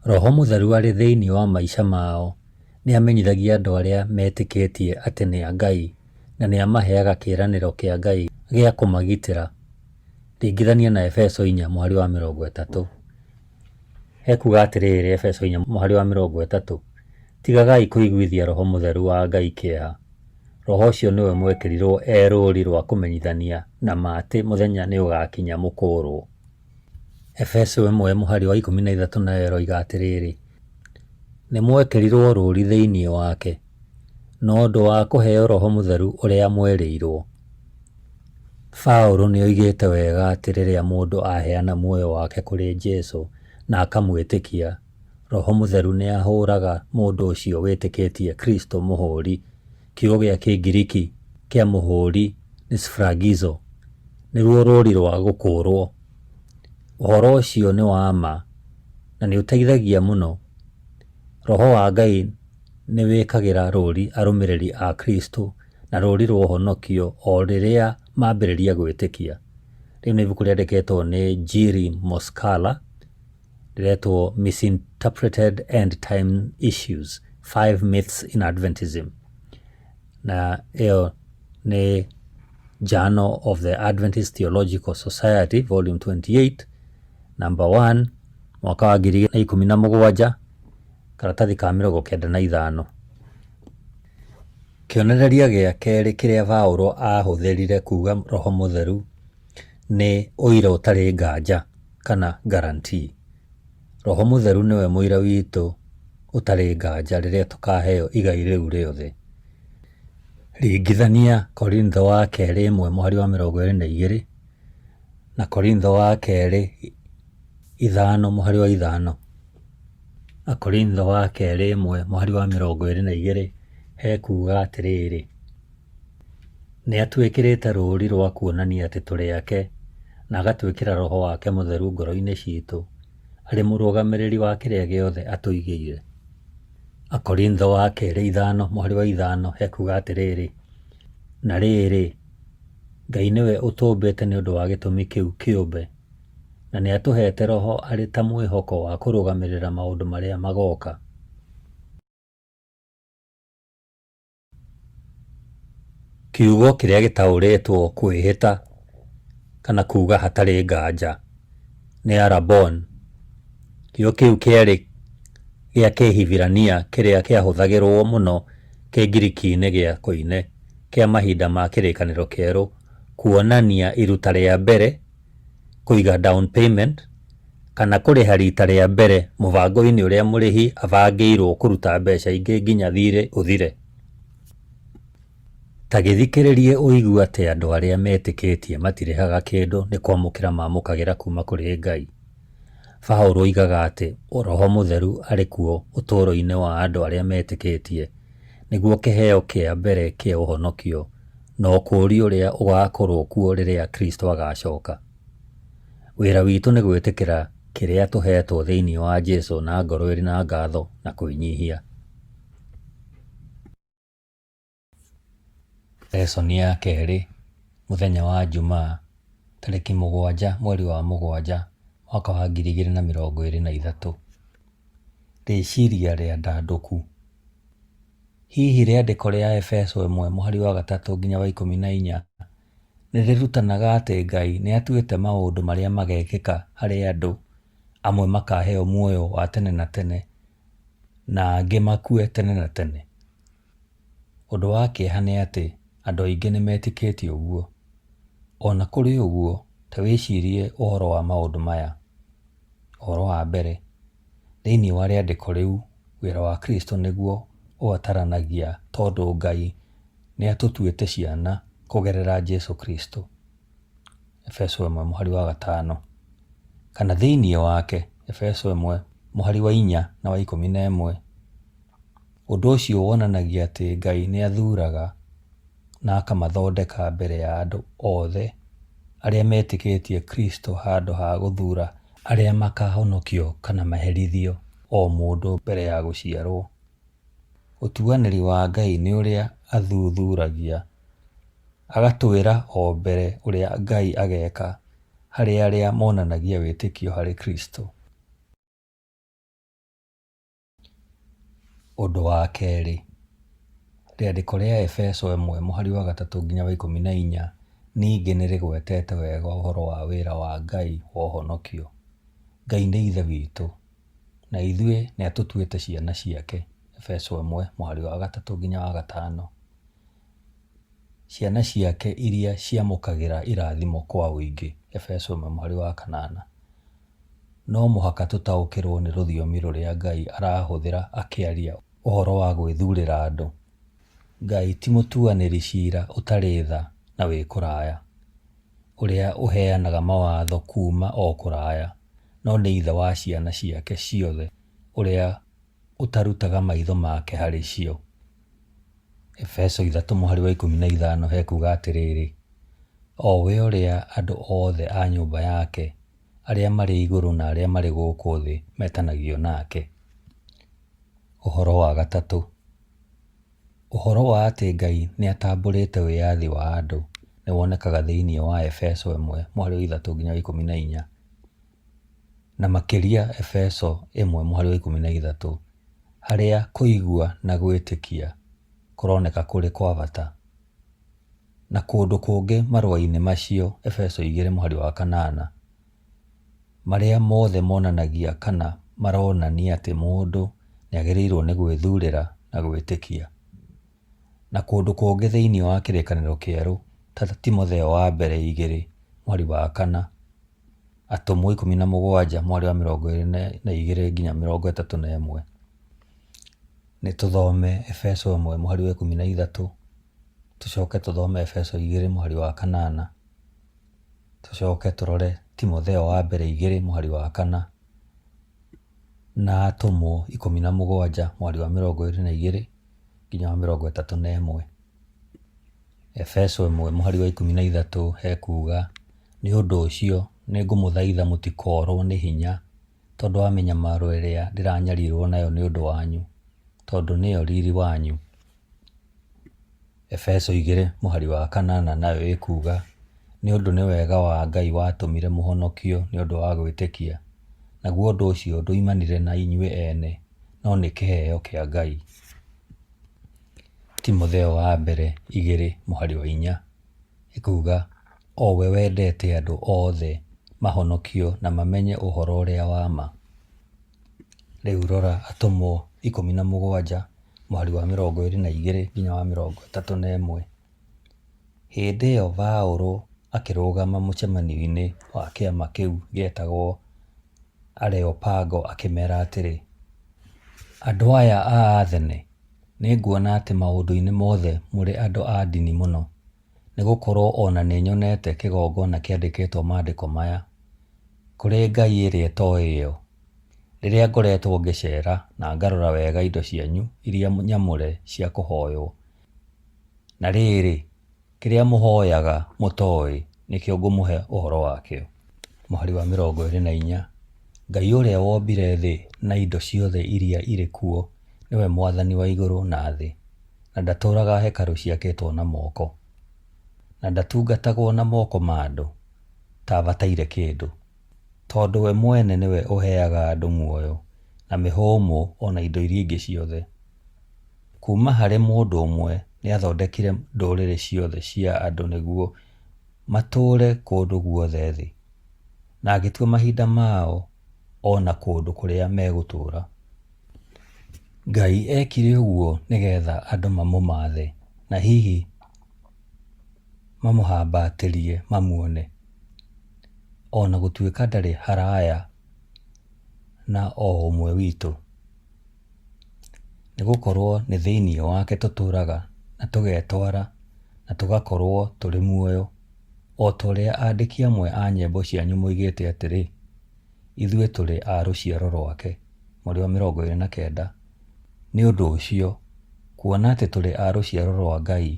Roho Mũtheru arĩ thĩinĩ wa maica mao nĩ amenyithagia andũ arĩa metĩkĩtie atĩ nĩ a Ngai na nĩ amaheaga kĩĩranĩro kĩa Ngai gĩa kũmagitĩra. Ringithania na Efeso 4 mũhari wa 30. Hekuga atĩrĩrĩ Efeso 4 mũhari wa 30, Tigagai kũiguithia Roho Mũtheru wa Ngai kĩeha. Roho ũcio nĩwe mwekĩrirwo e rũũri rwa kũmenyithania na ma atĩ mũthenya nĩũgakinya mũkũũrwo. Efeso 1 mũhari wa 13 nayo ĩroiga atĩrĩrĩ, Nĩ mwekĩrirwo rũũri thĩinĩ wake, na ũndũ wa kũheo Roho Mũtheru ũrĩa mwerĩirwo. Paũlũ nĩoigĩte wega atĩ rĩrĩa mũndũ aheana muoyo wake kũrĩ Jesũ na akamwĩtĩkia, Roho Mũtheru nĩahũũraga mũndũ ũcio wĩtĩkĩtie Kristo mũhũũri. Kiugo gĩa Kĩngiriki kĩa mũhũũri nĩ sfragizo, nĩruo rũũri rwa gũkũũrwo. Ũhoro ũcio nĩ wa ma na nĩ ũteithagia mũno. Roho wa Ngai nĩ wĩkagĩra rũũri arũmĩrĩri a Kristo na rũũri rwa ũhonokio o rĩrĩa mambĩrĩria gwĩtĩkia. Rĩu nĩ ibuku rĩandĩkĩtwo nĩ Jiri Moskala, rĩretwo Misinterpreted End Time Issues, Five Myths in Adventism. Na ĩyo nĩ Journal of the Adventist Theological Society, Volume 28, number 1, mwaka wa 2017, karatathi ka 95. Kĩonereria gĩa kerĩ kĩrĩa Paulo aahũthĩrire kuuga roho mũtheru nĩ ũira ũtarĩ nganja kana guarantee. Roho Mũtheru nĩwe mũira witũ ũtarĩ nganja rĩrĩa tũkaheo igai rĩu rĩothe. Ringithania Korintho wa kerĩ 1 mũhari wa 22 na Korintho wa kerĩ 5 mũhari wa 5. Akorintho wa kerĩ 1 mũhari wa 22 hekuuga atĩrĩrĩ, nĩ atwĩkĩrĩte rũũri rwa kuonania atĩ tũrĩ ake, na agatwĩkĩra Roho wake Mũtheru ngoro-inĩ ciitũ, arĩ mũrũgamĩrĩri wa kĩrĩa gĩothe atũigĩire. Akorintho wa kerĩ 5 mũhari wa 5 hekuuga atĩrĩrĩ, na rĩrĩ, Ngai nĩwe ũtũmbĩte nĩ ũndũ wa gĩtũmi kĩu kĩũmbe, na nĩ atũheete Roho arĩ ta mwĩhoko wa kũrũgamĩrĩra maũndũ marĩa magooka. Kiugo kĩrĩa gĩtaũrĩtwo kwĩhĩta kana kuuga hatarĩ nganja nĩ arabon. Kiugo kĩu kĩarĩ gĩa Kĩhibirania kĩrĩa kĩahũthagĩrũo mũno Kĩngiriki-inĩ gĩa Koine kĩa mahinda ma Kĩrĩkanĩro Kĩerũ kuonania iruta rĩa mbere, kũiga down payment, kana kũrĩha riita rĩa mbere mũbango-inĩ ũrĩa mũrĩhi abangĩirũo kũruta mbeca ingĩ nginya thiirĩ ũthire. Ta gĩthikĩrĩrie ũigue atĩ andũ arĩa metĩkĩtie matirĩhaga kĩndũ nĩ kwamũkĩra mamũkagĩra kuuma kũrĩ Ngai. Paũlũ oigaga atĩ Roho Mũtheru arĩ kuo ũtũũro-inĩ wa andũ arĩa metĩkĩtie, nĩguo kĩheo kĩa mbere kĩa ũhonokio na ũkũũri ũrĩa ũgaakorũo kuo rĩrĩa Kristo agaacoka. Wĩra witũ nĩ gwĩtĩkĩra kĩrĩa tũheetwo thĩinĩ wa Jesu na ngoro ĩrĩ na ngatho na kwĩnyihia. Lesson ya kerĩ, mũthenya wa Jumaa, tarĩki 7 mweri wa 7 mwaka wa 2023. Rĩciria rĩandandũku. Hihi rĩandĩko rĩa Efeso 1 mũhari wa 3 nginya wa 14 nĩ rĩrutanaga atĩ Ngai nĩ atuĩte maũndũ marĩa magekĩka harĩ andũ, amwe makaheo muoyo wa tene na tene na angĩ makue tene na tene? Ũndũ wa kĩeha nĩ atĩ andũ aingĩ nĩ metĩkĩtie ũguo. O na kũrĩ ũguo, ta wĩcirie ũhoro wa maũndũ maya. Ũhoro wa mbere, thĩinĩ wa rĩandĩko rĩu, wĩra wa Kristo nĩguo ũbataranagia tondũ Ngai nĩ atũtuĩte ciana kũgerera Jesu Kristo. Efeso 1 mũhari wa 5. Kana thĩinĩ wake, Efeso 1 mũhari wa 4 na wa 11. Ũndũ ũcio wonanagia atĩ Ngai nĩ athuuraga na akamathondeka mbere ya andũ othe arĩa metĩkĩtie Kristo handũ ha gũthuura arĩa makaahonokio kana maherithio o mũndũ mbere ya gũciarũo. Ũtuanĩri wa Ngai nĩ ũrĩa athuthuragia, agatwĩra o mbere ũrĩa Ngai ageeka harĩ arĩa monanagia wĩtĩkio harĩ Kristo. Ũndũ wa kerĩ, rĩandĩko rĩa Efeso 1 mũhari wa 3 nginya wa 14 ningĩ nĩ rĩgwetete wega ũhoro wa wĩra wa Ngai wa ũhonokio. Ngai nĩ Ithe witũ, na ithuĩ nĩ atũtuĩte ciana ciake. Efeso 1 mũhari wa 3 nginya wa 5. Ciana ciake iria ciamũkagĩra irathimo kwa ũingĩ. Efeso 1 mũhari wa 8. No mũhaka tũtaũkĩrũo nĩ rũthiomi rũrĩa Ngai arahũthĩra akĩaria ũhoro wa gwĩthuurĩra andũ. Ngai ti mũtuanĩri ciira ũtarĩ tha na wĩ kũraya, ũrĩa ũheanaga mawatho kuuma o kũraya, no nĩ Ithe wa ciana ciake ciothe ũrĩa ũtarutaga maitho make harĩ cio. Efeso 3 mũhari wa 15 hekuuga atĩrĩrĩ, o we ũrĩa andũ othe a nyũmba yake arĩa marĩ igũrũ na arĩa marĩ gũkũ thĩ metanagio nake. Ũhoro wa gatatũ, ũhoro wa atĩ Ngai nĩ atambũrĩte wĩyathi wa andũ nĩ wonekaga thĩinĩ wa Efeso 1 mũhari wa 3 nginya wa 14, na makĩria Efeso 1 mũhari wa 13, harĩa kũigua na gwĩtĩkia kũroneka kũrĩ kwa bata. Na kũndũ kũngĩ marũa-inĩ macio, Efeso 2 mũhari wa 8, marĩa mothe monanagia kana maronania atĩ mũndũ nĩ agĩrĩirũo nĩ gwĩthurĩra na gwĩtĩkia. Na kũndũ kũngĩ thĩinĩ wa Kĩrĩkanĩro Kĩerũ ta Timotheo wa mbere 2 mũhari wa 4, Atũmwo 17 mũhari wa 22 nginya 31. Nĩ tũthome Efeso 1 mũhari wa 13, tũcoke tũthome Efeso 2 mũhari wa 8, tũcoke tũrore Timotheo wa mbere 2 mũhari wa 4, na Atũmwo 17 mũhari wa 22 nginya wa 31. Efeso 1 mũhari wa 13 hekuuga, Nĩ ũndũ ũcio nĩngũmũthaitha mũtikoorwo nĩ hinya tondũ wa mĩnyamaro ĩrĩa ndĩranyarirwo nayo nĩ ũndũ wanyu, tondũ nĩyo riri wanyu. Efeso 2 mũhari wa 8 nayo ĩkuuga, Nĩ ũndũ nĩ wega wa Ngai watũmire mũhonokio nĩ ũndũ wa gwĩtĩkia, naguo ũndũ ũcio ndwoimanire na inyuĩ ene, no nĩ kĩheo kĩa Ngai. Timotheo wa mbere 2 mũhari wa 4 ĩkuuga, O we wendete andũ othe mahonokio na mamenye ũhoro ũrĩa wa ma. Rĩu rora Atũmwo 17 mũhari wa 22 nginya wa 31. Hĩndĩ ĩyo Paũlũ akĩrũgama mũcemanio-inĩ wa kĩama kĩu gĩetagwo Areopago akĩmeera atĩrĩ, Andũ aya a Athene, nĩnguona atĩ maũndũ-inĩ mothe mũrĩ andũ a ndini mũno. Nĩ gũkorũo o na nĩnyonete kĩgongona kĩandĩkĩtwo maandĩko maya, 'Kũrĩ Ngai ĩrĩa ĩtoĩo. Rĩrĩa ngoretwo ngĩceera na ngarora wega indo cianyu iria nyamũre cia kũhoywo, na rĩrĩ, kĩrĩa mũhoyaga mũtoĩ, nĩkĩo ngũmũhe ũhoro wakĩo. Mũhari wa 24, Ngai ũrĩa wombire thĩ na indo ciothe iria irĩ kuo nĩwe Mwathani wa igũrũ na thĩ, na ndatũũraga hekarũ ciakĩtwo na moko. Na ndatungatagwo na moko ma andũ, ta abataire kĩndũ, tondũ we mwene nĩwe ũheaga andũ muoyo na mĩhũmũ o na indo iria ingĩ ciothe. Kuuma harĩ mũndũ ũmwe nĩathondekire ndũrĩrĩ ciothe cia andũ nĩguo matũũre kũndũ guothe thĩ, na agĩtua mahinda mao o na kũndũ kũrĩa megũtũũra. Ngai eekire ũguo nĩgetha andũ mamũmaathe na hihi mamũhambatĩrie mamuone, o na gũtuĩka ndarĩ haraya na o ũmwe witũ. Nĩ gũkorũo nĩ thĩinĩ wake tũtũũraga na tũgetwara na tũgakorũo tũrĩ muoyo, o ta ũrĩa aandĩki amwe a nyĩmbo cianyu moigĩte atĩrĩ, 'Ithuĩ tũrĩ a rũciaro rwake. Mweri wa 29. Nĩ ũndũ ũcio, kuona atĩ tũrĩ a rũciaro rwa Ngai,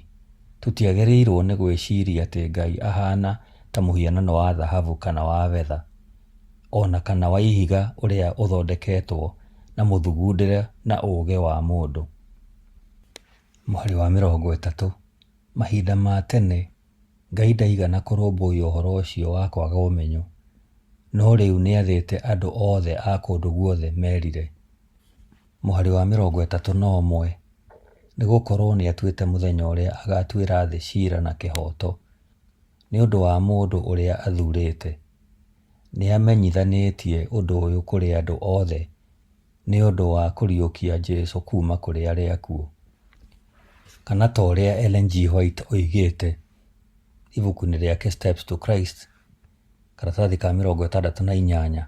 tũtiagĩrĩirũo nĩ gwĩciria atĩ Ngai ahaana ta mũhianano wa thahabu kana wa betha, o na kana wa ihiga ũrĩa ũthondeketwo na mũthugundĩre na ũũgĩ wa mũndũ. Mũhari wa 30. Mahinda ma tene Ngai ndaigana kũrũmbũiya ũhoro ũcio wa kwaga ũmenyo, no rĩu nĩathĩte andũ othe a kũndũ guothe merire. Mũhari wa 31. Nĩ gũkorũo nĩatuĩte mũthenya ũrĩa agatuĩra thĩ cira na kĩhooto, nĩ ũndũ wa mũndũ ũrĩa athuurĩte. Nĩamenyithanĩtie ũndũ ũyũ kũrĩ andũ othe nĩ ũndũ wa kũriũkia Jesũ kuuma kũrĩ arĩa akuũ. Kana ta ũrĩa Ellen G. White oigĩte ibuku-inĩ rĩake Steps to Christ, karatathi ka 68,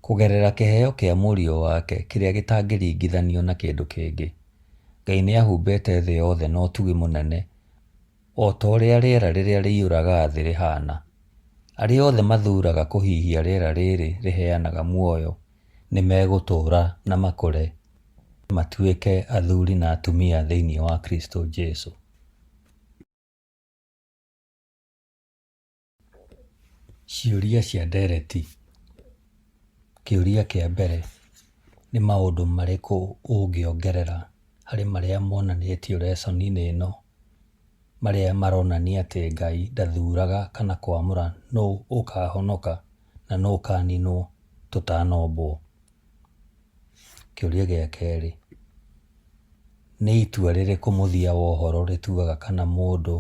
Kũgerera kĩheo kĩa Mũriũ wake kĩrĩa gĩtangĩringithanio na kĩndũ kĩngĩ, Ngai nĩ ahumbĩte thĩ yothe na ũtugi mũnene o ta ũrĩa rĩera rĩrĩa rĩiyũraga thĩ rĩhaana. Arĩa othe mathuuraga kũhihia rĩera rĩrĩ rĩheanaga muoyo nĩ megũtũũra na makũre matuĩke athuri na atumia thĩinĩ wa Kristo Jesu. Ciũria cia ndereti. Kĩũria kĩa mbere, Nĩ maũndũ marĩkũ ũngĩongerera harĩ marĩa monanĩtio lesson-inĩ ĩno marĩa maronania atĩ Ngai ndathuuraga kana kwamũra nũ ũkahonoka na nũ ũkaninwo tũtanombwo? Kĩũria gĩa kerĩ, Nĩ itua rĩrĩkũ mũthia wa ũhoro rĩtuaga kana mũndũ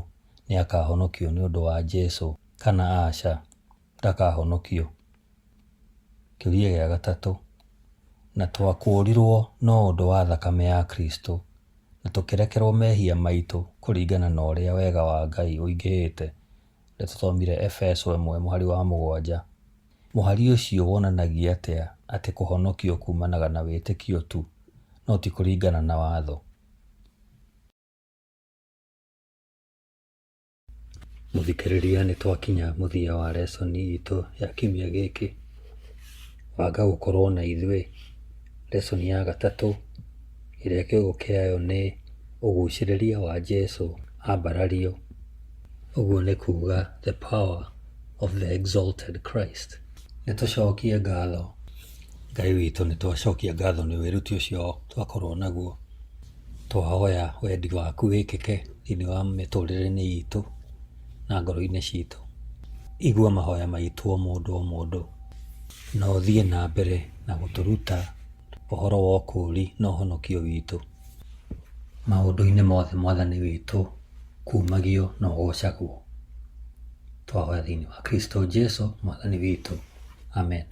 nĩ akahonokio nĩ ũndũ wa Jesu kana aca ndakahonokio? Kĩũria gĩa gatatũ, Na twakũũrirwo no ũndũ wa thakame ya Kristo, na tũkĩrekerwo mehia maitũ kũringana na ũrĩa wega wa Ngai ũingĩhĩte. Ũrĩa tũthomire Efeso 1 mũhari wa 7. Mũhari ũcio wonanagia atĩa atĩ kũhonokio kuumanaga na wĩtĩkio tu no ti kũringana na watho? Mũthikĩrĩria nĩ twakinya mũthia wa lesson itũ ya kiumia gĩkĩ. Banga gũkorwo na ithuĩ lesson ya gatatũ ĩrĩa kĩongo kĩayo nĩ ũgucĩrĩria wa Jesu ambarario. Ũguo nĩ kuga the power of the exalted Christ. Nĩ tũcokie ngatho. Ngai witũ nĩ twacokia ngatho nĩ wĩruti ũcio twakorwo naguo. Twahoya wendi waku wĩkĩke thĩinĩ wa mĩtũrĩre-inĩ itũ na ngoro-inĩ citũ. Igua mahoya maitũ o mũndũ o mũndũ, na ũthiĩ na mbere na gũtũruta ũhoro wa ũkũũri na ũhonokio witũ. Maũndũ-inĩ mothe Mwathani witũ kumagio na ũgocagwo. Twahoya thĩinĩ wa Kristo Jesu Mwathani witũ. Amen.